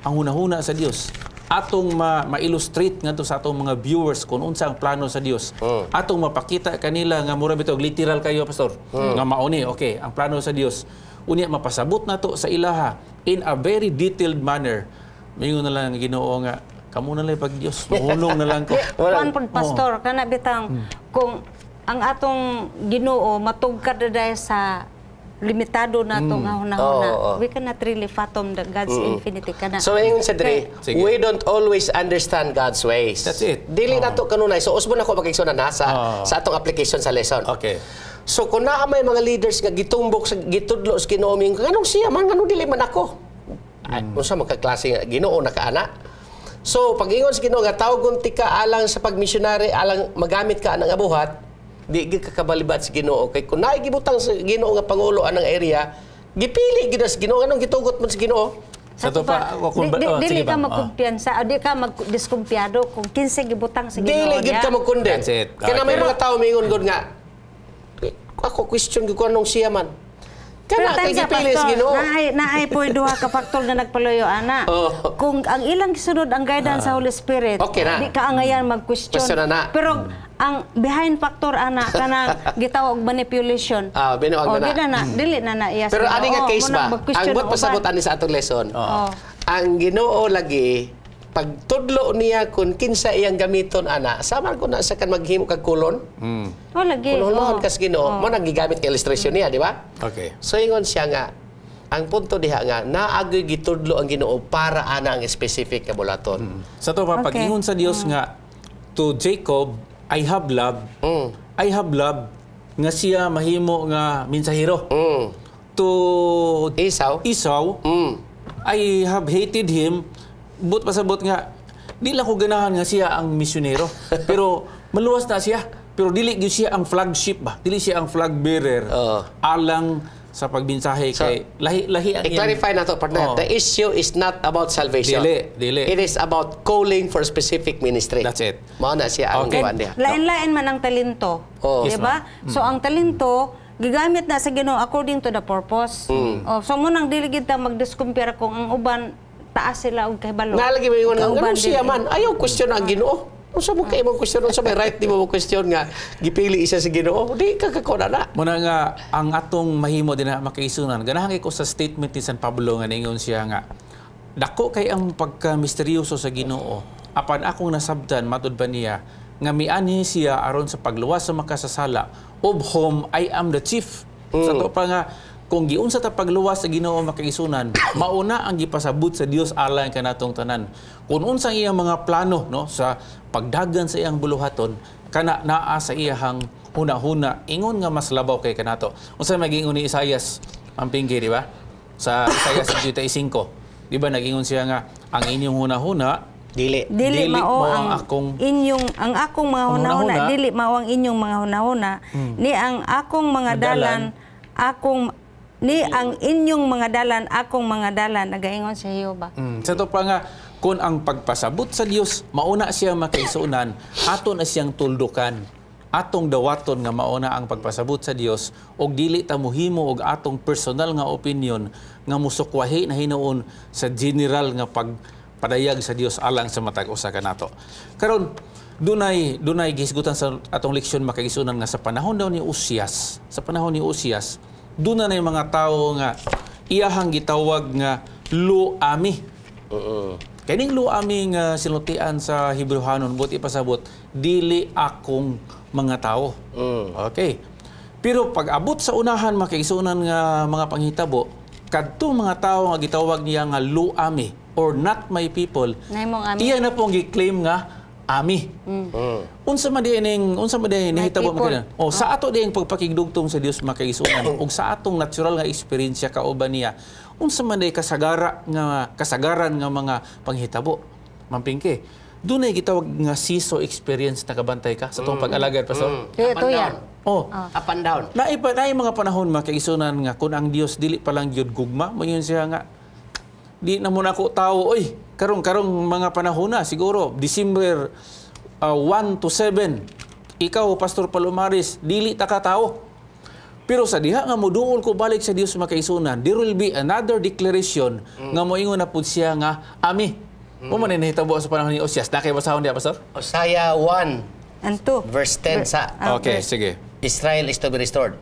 hunahuna sa Dios. Atong ma-illustrate ngadto sa atong mga viewers kung unsa ang plano sa Dios. Atong mapakita kanila nga mura bitaw literal kayo, Pastor. Nga mauni, okay, ang plano sa Dios. Unya mapasabot nato sa ilaha in a very detailed manner. Mingon na lang ang Ginoo nga kamo na lang pag Dios, mohunong na lang ko. Kuan pod, Pastor, kana bitang kung ang atong Ginoo matugkad na dahil sa limitado na atong nga hunahuna. Oo, oo. We cannot really fathom the God's infinity kana. So ingon sa diri, Sige. We don't always understand God's ways. That's it. Dili na to kanunay. So usbon ako makigsunan ha sa sa atong application sa lesson. So kung naa may mga leaders nga gitumbok sa gitudlo sa Ginoo ming nganong siya man, nganong dili man ako? Ay, unsa man ka klase nga Ginoo na kaana? So pag ingon sa Ginoo nga tawgon ti ka alang sa pagmisyonary, alang magamit ka anang abuhat, di gid ka kabalibad sa Ginoo kay kung naay gibutang sa Ginoo nga pangulo anang area, gipili gid sa Ginoo, nganong gitugot man sa Ginoo? Sa to pa, ako kung oh, dili sige ka ba? Magkumpiyansa o di ka magdiskumpiyado kung kinsa gibutang sa Ginoo Dili gid niya. ka magkondem. That's it. Kaya may mga tao mingon gud nga ako question gud ko anong siya man. Kana kay tansa, gipili sa Pastor, Ginoo. Naay po duha ka faktor nga nagpaluyo ana. Oo. Kung ang ilang gisunod ang guidance sa Holy Spirit, Okay na. di ka angayan mag-question. Question na na. Pero ang behind factor ana kanang gitawag manipulation. Ah, binuang Oh, na na. di na na, dili na na iya sa Pero ani nga Ginoo. case Mo nang ba? mag-question Ang buot ang pasabot uban. ani sa atong lesson. Oo. Ang Ginoo lagi pagtudlo niya kung kinsa iyang gamiton ana, sama ko na sa kan maghimo kag kulon. Oh, lagi. Kung hulmahon Oo. kas Ginoo, mo nang gigamit kay illustration niya, di ba? Okay. So ingon siya nga ang punto diha nga naagoy gitudlo ang Ginoo para ana ang specific nga bulaton. Sa to pa, pag-ingon sa Dios nga to Jacob, "I have love." I have love nga siya mahimo nga mensahero. To Esau. Esau, "I have hated him." But pasabot nga di lang ko ganahan nga siya ang misyonero. Pero maluwas na siya. Pero dili gyud siya ang flagship ba? Dili siya ang flag bearer Oo. Alang sa pagmensahe So, kay lahi lahi ang iyang- I-clarify na to, partner. Oo. The issue is not about salvation. Dili, dili. It is about calling for specific ministry. That's it. Mao na siya ang kuan diha. Lain-lain man ang talento. Oo. Di Yes, ba? So ang talento gigamit na sa Ginoo according to the purpose. Oh, so mo nang dili gid ta magdiskumpiyar kung ang uban taas sila og kahibalo. Nalagi mo ingon nga, Ang uban ganun siya dili. man. Ayaw question ang Ginoo. Unsa mo kay imong question, unsa may right di mo mo question nga gipili isa sa Ginoo? Di ka kakuna na. Muna nga ang atong mahimo din na makaisunan. Ganahan kay ko sa statement ni San Pablo nga ningon siya nga dako kay ang pagka-misteryoso sa Ginoo. Apan akong nasabtan matud ba niya nga mianhi siya aron sa pagluwas sa makasasala, of whom I am the chief. Sa to pa nga kung giunsa ta pagluwas sa Ginoo, makaisunan, mauna ang gipasabot sa Dios alang kanatong tanan. Kung unsang iyang mga plano, no, sa pagdagan sa iyang buluhaton, kana naa sa iyahang huna-huna ingon nga mas labaw kay kanato. Unsa may giingon ni Isaias, Mampingki, di ba? Sa Isaias 55. Di ba nagingon siya nga ang inyong huna-huna Dili. Dili, Dili mao mao ang ang akong inyong ang akong mga hunahuna, hunahuna. Dili mao ang inyong mga hunahuna, ni ang akong mga Dalan. Dalan akong ni ang inyong mga dalan akong mga dalan, nagaingon sa Jehova. Sa to pa nga kung ang pagpasabot sa Dios mauna siya, makaisunan, ato na siyang tuldukan. Atong dawaton nga mauna ang pagpasabot sa Dios og dili ta mohimo og atong personal nga opinion nga musukwahi na hinuon sa general nga pagpadayag sa Dios alang sa matag usa kanato. Karon dunay gihisgutan sa atong leksyon, makaigsunan, nga sa panahon daw ni Usias, sa panahon ni Usias, duna na yung mga tawo nga iyahang gitawag nga Lo-Ammi. Kaning Lo-Ammi nga sinultian sa Hebreohanon, but ipasabot dili akong mga tao. Okay. Pero pag abot sa unahan, makaigsunan, nga mga panghitabo, kadtong mga tao nga gitawag niya nga Lo-Ammi or not my people, Nahimong ami. iya na pong gi-claim nga ami. Unsa man di nahitabo People. man? Oh, sa ato diyang pagpakigdugtong sa Dios, makaigsunan, ug sa atong natural nga eksperyensya kauban niya, unsa man di kasagara nga kasagaran nga mga panghitabo? Mampingke. Dunay gitawag nga seesaw experience, nakabantay ka sa atong pag-alagad, Pastor? Tuya, Up and tuya. down. Oh, Up and down. Naay pa naay mga panahon, makaigsunan, nga kung ang Dios dili pa lang gyud gugma, moingon siya nga di na mo nako tao oy. Karong mga panahon na siguro December 1 to 7, ikaw, Pastor Palomares, dili ta ka tao. Pero sa diha nga moduol ko balik sa Dios, makaigsunan, there will be another declaration nga moingon na pud siya nga ami. Mo man ni nahitabo sa panahon ni Osias na kay basahon diha, Pastor. Hosea 1 Anto. verse 10 sa Okay, sige. Israel is to be restored.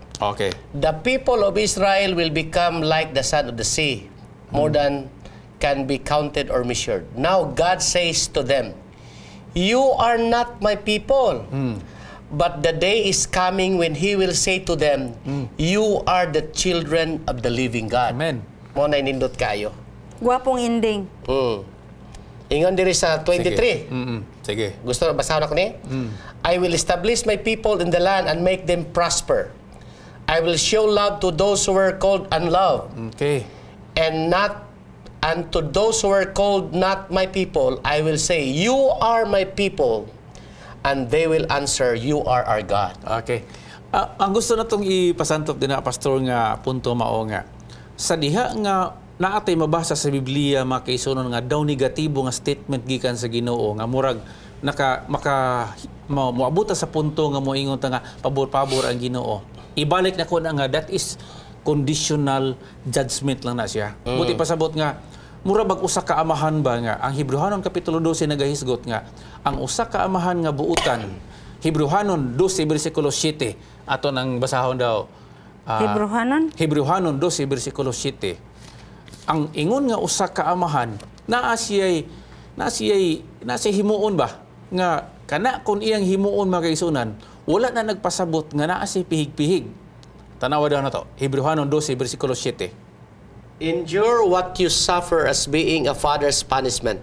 The people of Israel will become like the sand of the sea, more than can be counted or measured. Now God says to them, "You are not my people." But the day is coming when He will say to them, "You are the children of the living God." Amen. Mo na nindot kayo. Gwapong ending. Ingon diri sa 23. Sige. Sige. Gusto na basahon ako ni? I will establish my people in the land and make them prosper. I will show love to those who were called unloved and not and to those who were called not my people I will say, 'You are my people,' and they will answer, 'You are our God.'" Okay. Ah, ang gusto na tong ipasantop din na, Pastor, nga punto mao nga sa diha nga naatay mabasa sa Biblia, makaisunon, nga daw negatibo nga statement gikan sa Ginoo nga murag naka maka moabot ta sa punto nga moingon ta nga pabor-pabor ang Ginoo. Ibalik na ko na nga that is Conditional judgment lang na siya. Buot pasabot nga mura bag usa ka amahan ba nga ang Hebreohanon kapitulo 12 nagahisgot nga ang usa ka amahan nga buutan. Hebreohanon 12 bersikulo 7, ato nang basahon daw. Hebreohanon? Hebreohanon 12 bersikulo 7. Ang ingon nga usa ka amahan, naa siyay himuon ba nga kana kung iyang himuon, mga kaigsuonan, wala na nagpasabot nga naa siya pihig-pihig. Tanawa daw na to. Hebreohanon 12 bersikulo 7. Endure what you suffer as being a father's punishment.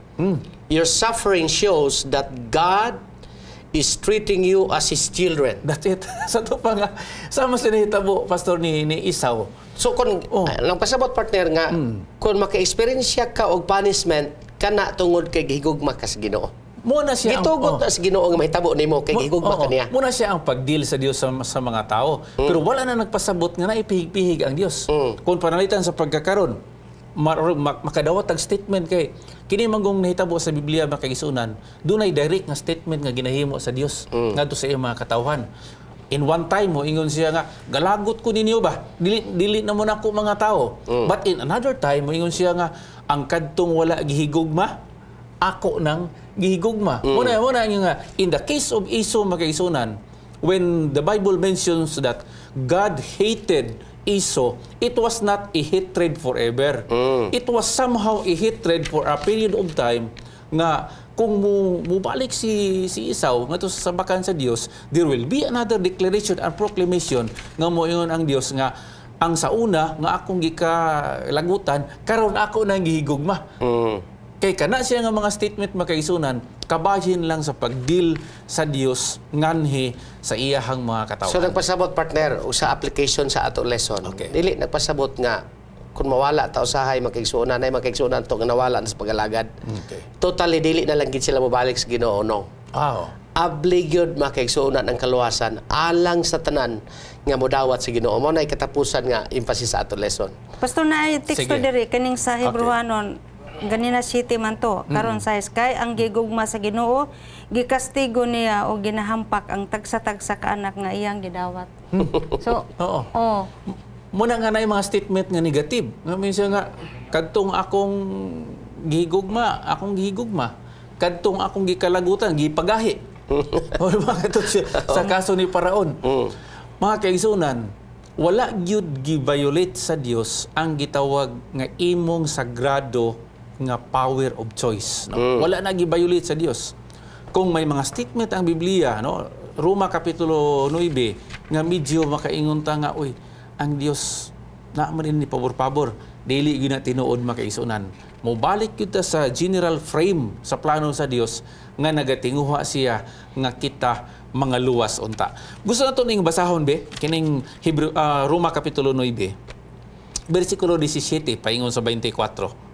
Your suffering shows that God is treating you as His children. That's it. Sa to pa nga sama sa nahitabo, Pastor, ni Esau. So kung oh, pasabot, partner, nga kung maka-experience ka og punishment kana tungod kay gihigugma ka sa Ginoo. Mo na siya ang, Gitugot oh. na sa Ginoo nga mahitabo nimo kay gihigugma ka niya. Mo na siya ang pag-deal sa Dios sa mga tao. Pero wala na nagpasabot nga naipihig-pihig ang Dios. Kung panalitan sa pagkakaron, makadawat ang statement kay kini manggong nahitabo sa Biblia, mga kaigsuonan, dunay direct nga statement nga ginahimo sa Dios ngadto sa iyang mga katawhan. In one time mo ingon siya nga galagot ko ninyo ba, dili dili na mo nako mga tao. But in another time, moingon siya nga ang kadtong wala gihigugma, ako nang gihigugma. Muna nga in the case of Esau, mga kaigsuonan, when the Bible mentions that God hated Esau, it was not a hatred forever. It was somehow a hatred for a period of time nga kung mo mubalik si Esau ngadto sa sabakan sa Dios, there will be another declaration and proclamation nga moingon ang Dios nga ang sa una nga akong gikalagutan, karon ako nang gihigugma. Kay kana siya nga mga statement, mga kaigsuonan, kabahin lang sa pag-deal sa Dios nganhi sa iyahang mga katawhan. So nagpasabot, partner, sa application sa ato lesson. Dili nagpasabot nga kung mawala ta usahay, makigsuonan ay makigsuonan to nga nawala na sa pag-alagad. Totally dili na lang gid sila mobalik sa Ginoo, no. Abli gyud, makigsuonan, ang kaluwasan alang sa tanan nga modawat sa Ginoo. Mo na katapusan nga emphasis sa ato lesson. Pastor, na teksto Sige. Diri kaning sa Hebreohanon ganina city man to karon sa kay ang gigugma sa Ginoo gikastigo niya o ginahampak ang tagsa-tagsa ka anak nga iyang gidawat. So, oh. Muna nga na yung mga statement nga negative. Nga minsan nga, kadtong akong gihigugma, akong gihigugma. Kadtong akong gikalagutan, gipagahi. O mga ito siya, sa kaso ni Paraon. Mga kaigsuonan, wala gyud gi-violate sa Dios ang gitawag nga imong sagrado nga power of choice. No? Wala na gi-violate sa Dios. Kung may mga statement ang Biblia, no, Roma kapitulo 9, nga medyo makaingon ta nga, uy, ang Dios na man ni pabor-pabor, dili gyud na tinuod, mga kaigsuonan. Mobalik gyud ta sa general frame sa plano sa Dios nga nagatinguha siya nga kita mga luwas unta. Gusto na to ning basahon be kining Hebrew, Roma kapitulo 9 bersikulo 17 paingon sa 24.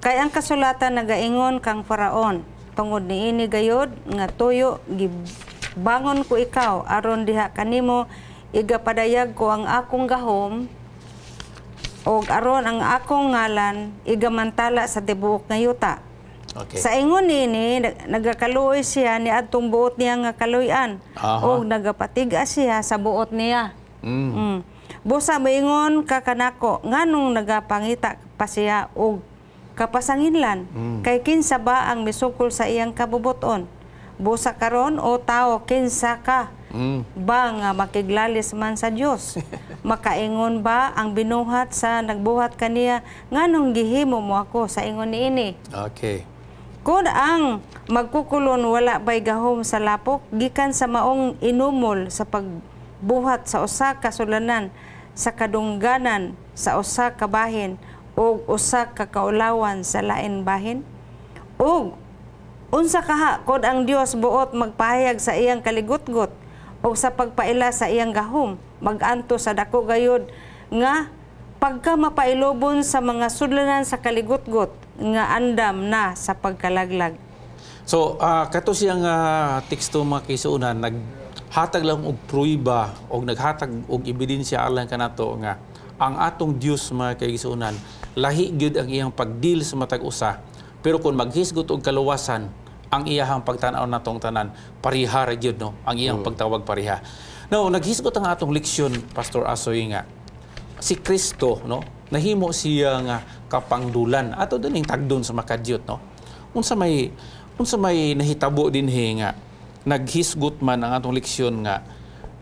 Kay ang kasulatan nagaingon kang Faraon, tungod niini gayod nga tuyo gibangon ko ikaw aron diha kanimo igapadayag ko ang akong gahom ug aron ang akong ngalan igamantala sa tibuok nga yuta. Sa ingon niini nagakaluoy siya ni adtong buot niya nga kaluy-an ug nagapatig-a siya sa buot niya. Busa moingon ka kanako, nganong nagapangita pa siya og kapasanginlan? Kay kinsa ba ang misukol sa iyang kabubuton? Busa karon, o tao, kinsa ka ba nga makiglalis man sa Dios? Makaingon ba ang binuhat sa nagbuhat kaniya, nganong gihimo mo ako sa ingon niini? Kung ang magkukulon wala bay gahom sa lapok gikan sa maong inumol sa pagbuhat sa usa ka sulanan sa kadungganan sa usa ka bahin ug usa ka kaulawan sa lain bahin? Ug unsa kaha kon ang Dios buot magpahayag sa iyang kaligutgot o sa pagpaila sa iyang gahom, maganto sa dako gayod nga pagka mapailobon sa mga sudlanan sa kaligutgot nga andam na sa pagkalaglag? So, kato siyang teksto, mga kaigsuonan, naghatag lang og pruiba og naghatag og ebidensya alang kanato nga ang atong Dios, mga kaigsuonan, lahi gyud ang iyang pagdeal sa matag usa. Pero kung maghisgot og kaluwasan, ang iyahang pagtan-aw natong tanan pareha ra gyud, no, ang iyang pagtawag pareha. Now, naghisgot ang atong leksyon, Pastor Asoy, nga si Kristo, no, nahimo siya nga kapangdulan. Ato din tagdon sa makadyot, no. Unsa may nahitabo dinhi nga naghisgot man ang atong leksyon nga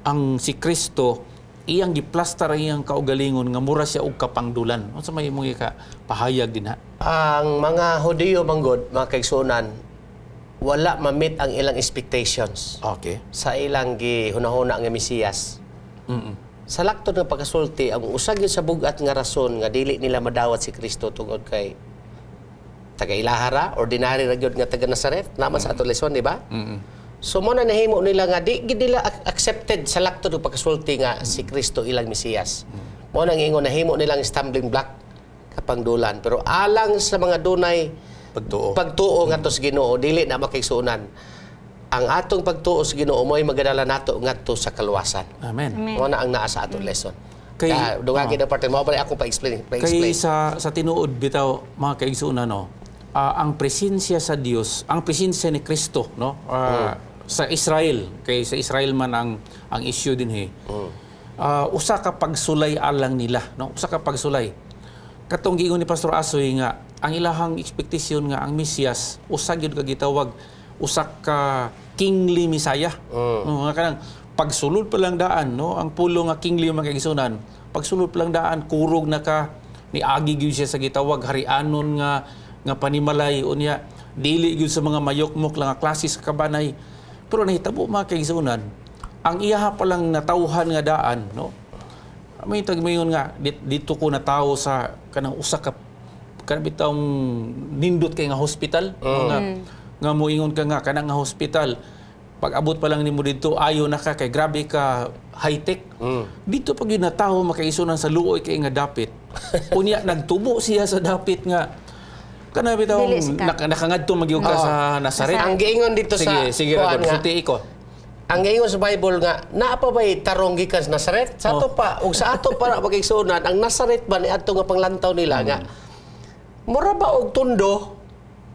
ang si Kristo iyang giplastar ang iyang kaugalingon nga mura siya og kapangdulan? Unsa may imong ika pahayag dinha? Ang mga Hudiyo manggod, mga kaigsuonan, wala ma-meet ang ilang expectations sa ilang gihunahuna nga Mesiyas. Sa laktod nga pagkasulti, ang usa gyud sa bugat nga rason nga dili nila madawat si Kristo tungod kay taga ilahara, ordinary ra gyud nga taga Nazaret, naman sa ato lesson, di ba? So mo na nahimo nila nga di gid nila accepted sa laktod nga pagkasulti nga si Kristo ilang Mesiyas. Mo nang ingon nahimo nilang stumbling block, kapangdulan. Pero alang sa mga dunay pagtuo, pagtuo ngadto sa Ginoo, dili na makaigsuonan. Ang atong pagtuo sa Ginoo mo'y magadala nato ngadto sa kaluwasan. Amen. Amen. Mo na ang naa sa atong lesson. Kay- Kay dungagi na parte mo pa ako pa-explain, Kay pa-explain. sa tinuod bitaw, mga kaigsuonan, no, ang presensya sa Dios, ang presensya ni Kristo, no, sa Israel, kay sa Israel man ang issue dinhi. Usa ka pagsulay alang nila, no? Usa ka pagsulay. Katong giingon ni Pastor Asoy nga ang ilahang expectation nga ang Mesiyas usa gyud ka gitawag usa ka kingly Messiah. No, nga kanang pagsulod pa lang daan, no, ang pulo nga kingly, mga kaigsuonan, pagsulod pa lang daan kurog na ka, niagi gyud siya sa gitawag harianon nga nga panimalay, unya dili gyud sa mga mayokmok lang nga klase sa kabanay. Pero nahitabo, mga kaigsuonan, ang iyaha pa lang natawhan nga daan, no, may tagmayon nga dito ko natawo sa kanang usa ka kanang bitawng nindot kay nga hospital, no, nga nga moingon ka nga kanang nga hospital, pag abot pa lang nimo didto ayo na ka kay grabe ka high tech. Dito pag yun natawo, makaigsuonan, sa luoy kay nga dapit. Unya nagtubo siya sa dapit nga kana bitaw Dili sikat. Nakangadto magyud ka sa Nazaret. Ang giingon dito Sige, sa sige kuan ra nga, sulti ko. Ang giingon sa Bible nga naa pa bay tarong gikan sa Nazaret? Sa ato pa ug sa ato para makaigsuonan, ang Nazaret ba ni adto nga panglantaw nila nga mura ba og Tondo,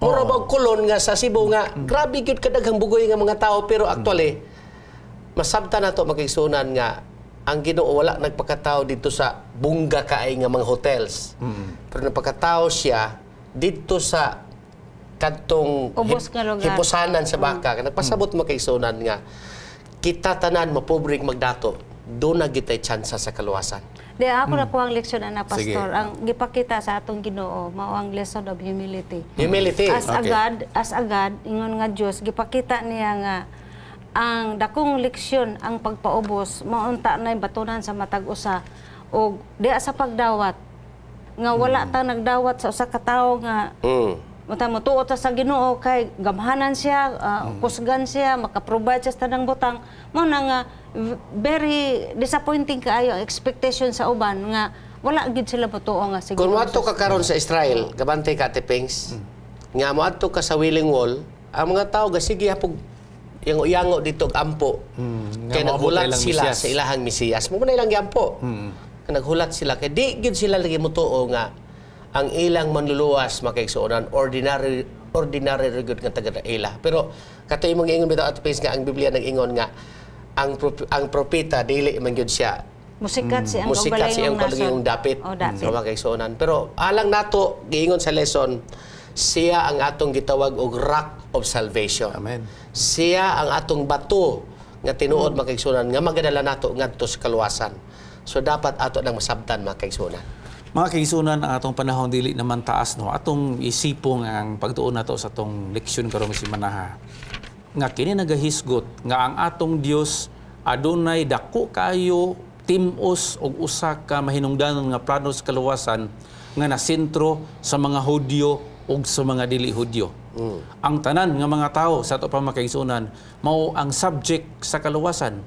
mura ba og Colon nga sa Cebu nga grabe gyud kadaghang bugoy nga mga tao? Pero actually masabta nato, makaigsuonan, nga ang Ginoo wala nagpakatao dito sa bungga kaay nga mga hotels. Pero nagpakatao siya dito sa kadtong Ubos nga lugar. Hipusanan sa baka. Nagpasabot, makaigsuonan, nga kita tanan mapobreng magdato, doon na gitay tsansa sa kaluwasan. Di ako na ang leksyon ana, Sige. Pastor. Ang gipakita sa atong Ginoo mao ang lesson of humility. Humility. As a God, as a God, ingon nga Dios, gipakita niya nga ang dakong leksyon ang pagpaubos maunta na batunan sa matag usa og diya sa pagdawat nga wala ta nagdawat sa usa ka tawo nga Mata motuo ta sa Ginoo kay gamhanan siya, kusgan siya, maka-provide siya sa tanang butang. Mo na nga very disappointing kaayo ang expectation sa uban nga wala gid sila motuo nga si Kung Ginoo. moadto ka karon sa Israel, gabante ka, Ate Pings, nga moadto ka sa Wailing Wall, ang mga tao gasige hapog yango-yango dito og ampo. Nga Kay moabot naghulat ilang sila Mesiyas. sa ilahang Mesiyas. Mo na ilang giampo. Kay naghulat sila kay di gyud sila lagi motuo nga ang ilang manluluwas, makaigsuonan, ordinary ordinary ra gyud nga taga ila. Pero kato imong giingon bitaw, Ate Pings, nga ang Biblia nag-ingon nga ang propeta dili man gyud siya Musikat si ang musikat sa iyang kaugalingong nasod. kaugalingong dapit. O, dapit. Sa mga kaigsuonan. Pero alang nato, giingon sa lesson, siya ang atong gitawag og rock of salvation. Amen. Siya ang atong bato nga tinuod, mga kaigsuonan, nga magadala nato ngadto sa kaluwasan. So dapat ato nang masabtan, mga kaigsuonan. Mga kaigsuonan, ang atong panahon dili naman taas, no. Atong isipong ang pagtuon nato sa atong leksyon karong simanaha. Nga kini nagahisgot nga ang atong Dios adunay dako kayo timos og usa ka mahinungdanon nga plano sa kaluwasan nga nasentro sa mga Hudyo ug sa mga dili Hudyo. Ang tanan nga mga tao sa ato pa, mga kaigsuonan, mao ang subject sa kaluwasan.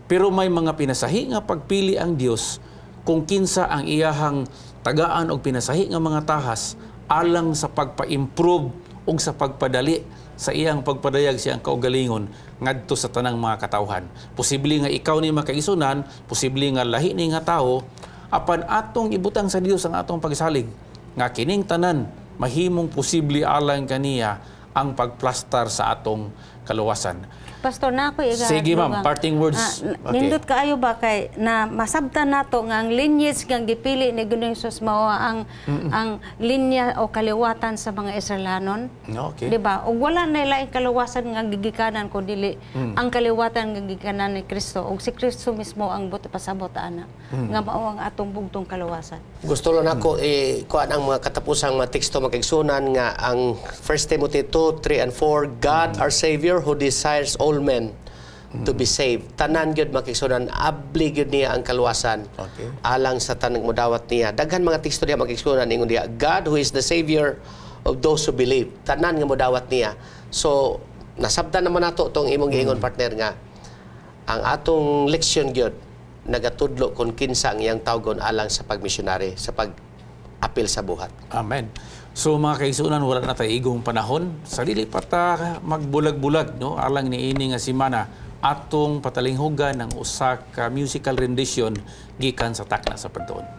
Pero may mga pinasahi nga pagpili ang Dios kung kinsa ang iyahang tagaan og pinasahi nga mga tahas alang sa pagpa-improve ug sa pagpadali sa iyang pagpadayag siyang kaugalingon ngadto sa tanang mga katawhan. Posible nga ikaw ni makaigsuonan, posible nga lahi ni nga tawo, apan atong ibutang sa Dios ang atong pagsalig nga kining tanan mahimong posible alang kaniya ang pagplastar sa atong kaluwasan. Pastor, na ako Sige, ma'am, parting words. Okay. Nindot kaayo ba kay na masabtan nato nga ang lineage nga gipili ni Ginoong Hesus mao ang ang linya o kaliwatan sa mga Israelanon. Okay. Di ba? Og wala na laing kaluwasan nga gigikanan kun dili ang kaliwatan nga gigikanan ni Kristo, og si Kristo mismo ang buot pasabot ana nga mao ang atong bugtong kaluwasan. Gusto lang ako kuan ang mga katapusang mga teksto, mga kaigsuonan, nga ang 1 Timothy 2, 3 and 4, God our Savior who desires all men to be saved. Tanan gyud, mga kaigsuonan, abli gyud niya ang kaluwasan. Alang sa tanang mudawat niya. Daghan mga teksto diha, mga kaigsuonan, ingon diha, God who is the Savior of those who believe. Tanan nga mudawat niya. So nasabtan naman nato tong imong giingon, partner, nga ang atong leksyon gyud nagatudlo kung kinsa ang iyang tawgon alang sa pagmisyonary, sa pag-apil sa buhat. Amen. So mga kaigsuonan, wala na tayo igong panahon. Sa dili pa ta magbulag-bulag, no, alang niini nga semana, atong patalinghugan ng usa ka musical rendition gikan sa Takna sa Pagtuon.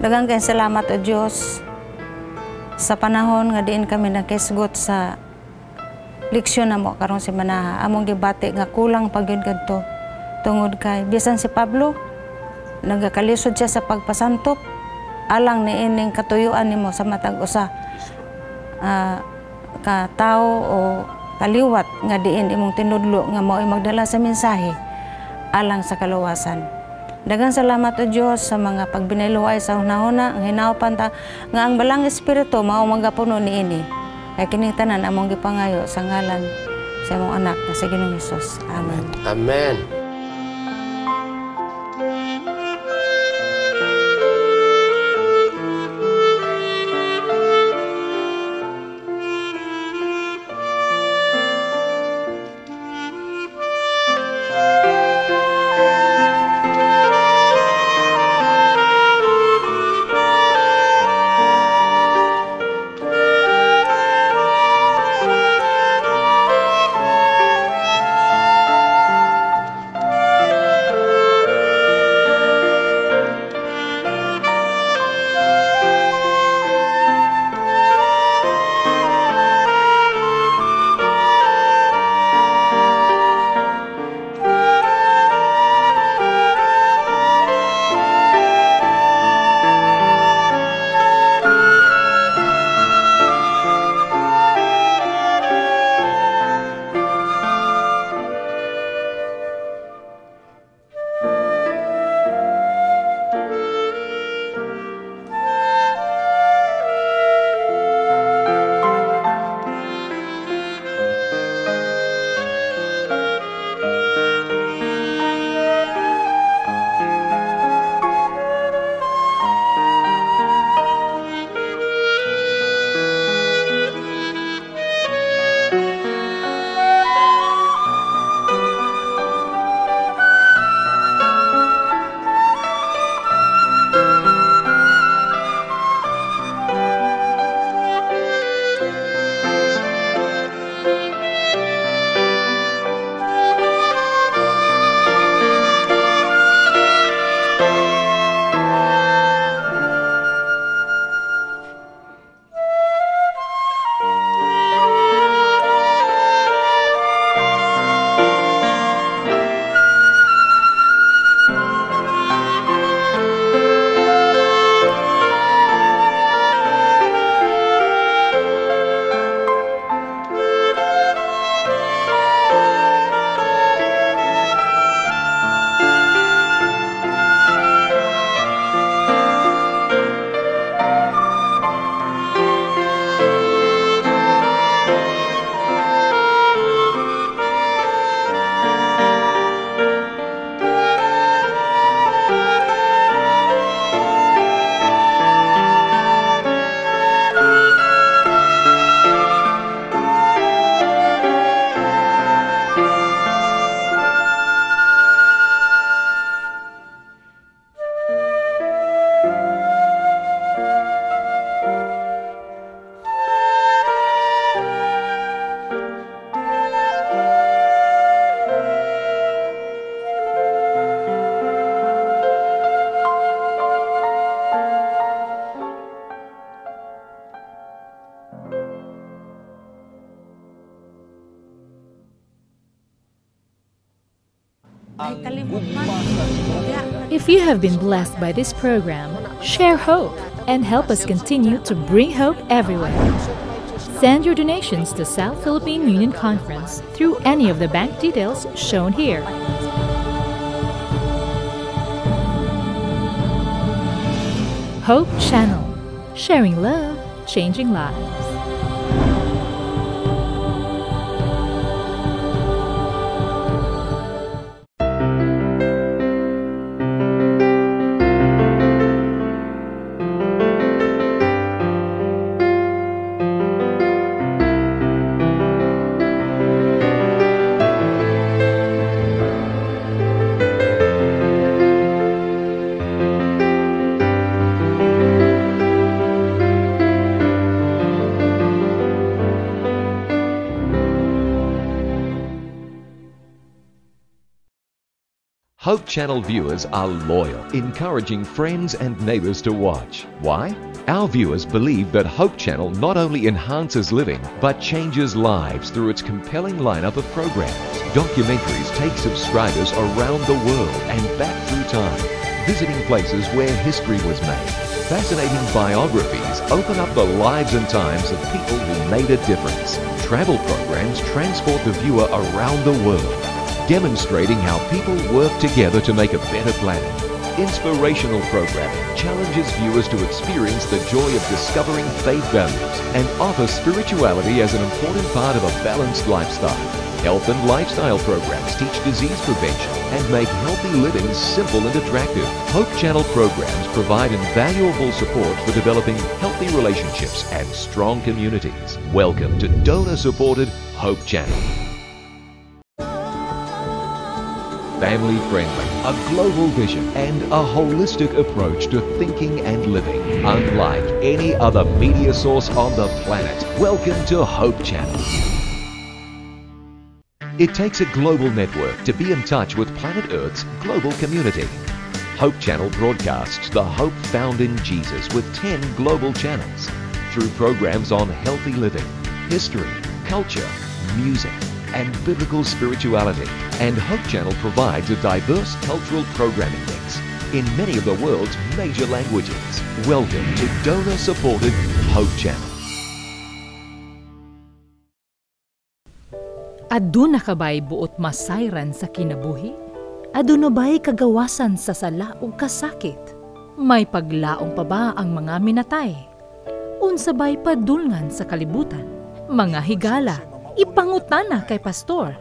Daghang kay salamat o Dios sa panahon nga diin kami nakisgot sa leksyon namo karong semana. Among gibati nga kulang pa gyud kadto tungod kay bisan si Pablo nagakalisod siya sa pagpasantop alang niining katuyuan nimo sa matag usa ka tawo o kaliwat nga diin imong tinudlo nga mao'y magdala sa mensahe alang sa kaluwasan. Daghang salamat o Dios sa mga pagbiniluhay sa hunahuna, ang hinaupan ta nga ang balang espiritu mao magapuno niini. Kay kining tanan among gipangayo sa ngalan sa imong anak na si Ginoong Hesus. Amen. Amen. Ay kalimot man. If you have been blessed by this program, share hope and help us continue to bring hope everywhere. Send your donations to South Philippine Union Conference through any of the bank details shown here. Hope Channel, sharing love, changing lives. Hope Channel viewers are loyal, encouraging friends and neighbors to watch. Why? Our viewers believe that Hope Channel not only enhances living, but changes lives through its compelling lineup of programs. Documentaries take subscribers around the world and back through time, visiting places where history was made. Fascinating biographies open up the lives and times of people who made a difference. Travel programs transport the viewer around the world, demonstrating how people work together to make a better planet. Inspirational programming challenges viewers to experience the joy of discovering faith values and offer spirituality as an important part of a balanced lifestyle. Health and lifestyle programs teach disease prevention and make healthy living simple and attractive. Hope Channel programs provide invaluable support for developing healthy relationships and strong communities. Welcome to donor-supported Hope Channel. Family friendly, a global vision, and a holistic approach to thinking and living. Unlike any other media source on the planet. Welcome to Hope Channel. It takes a global network to be in touch with planet Earth's global community. Hope Channel broadcasts the hope found in Jesus with 10 global channels through programs on healthy living, history, culture, music, and biblical spirituality. And Hope Channel provides a diverse cultural programming mix in many of the world's major languages. Welcome to donor-supported Hope Channel. Aduna ka ba'y buot masayran sa kinabuhi? Aduna ba'y kagawasan sa sala ug kasakit? May paglaom pa ba ang mga minatay? Unsa ba'y padulngan sa kalibutan? Mga higala, ipangutana kay pastor.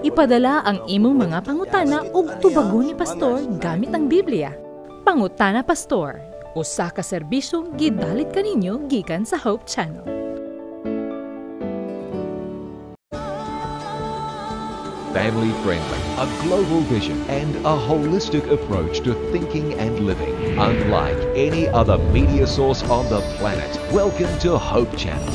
Ipadala ang imong mga pangutana ug tubagon ni pastor gamit ang Biblia. Pangutana Pastor, usa ka serbisyong gidalit kaninyo gikan sa Hope Channel. Family friendly, a global vision, and a holistic approach to thinking and living. Unlike any other media source on the planet. Welcome to Hope Channel.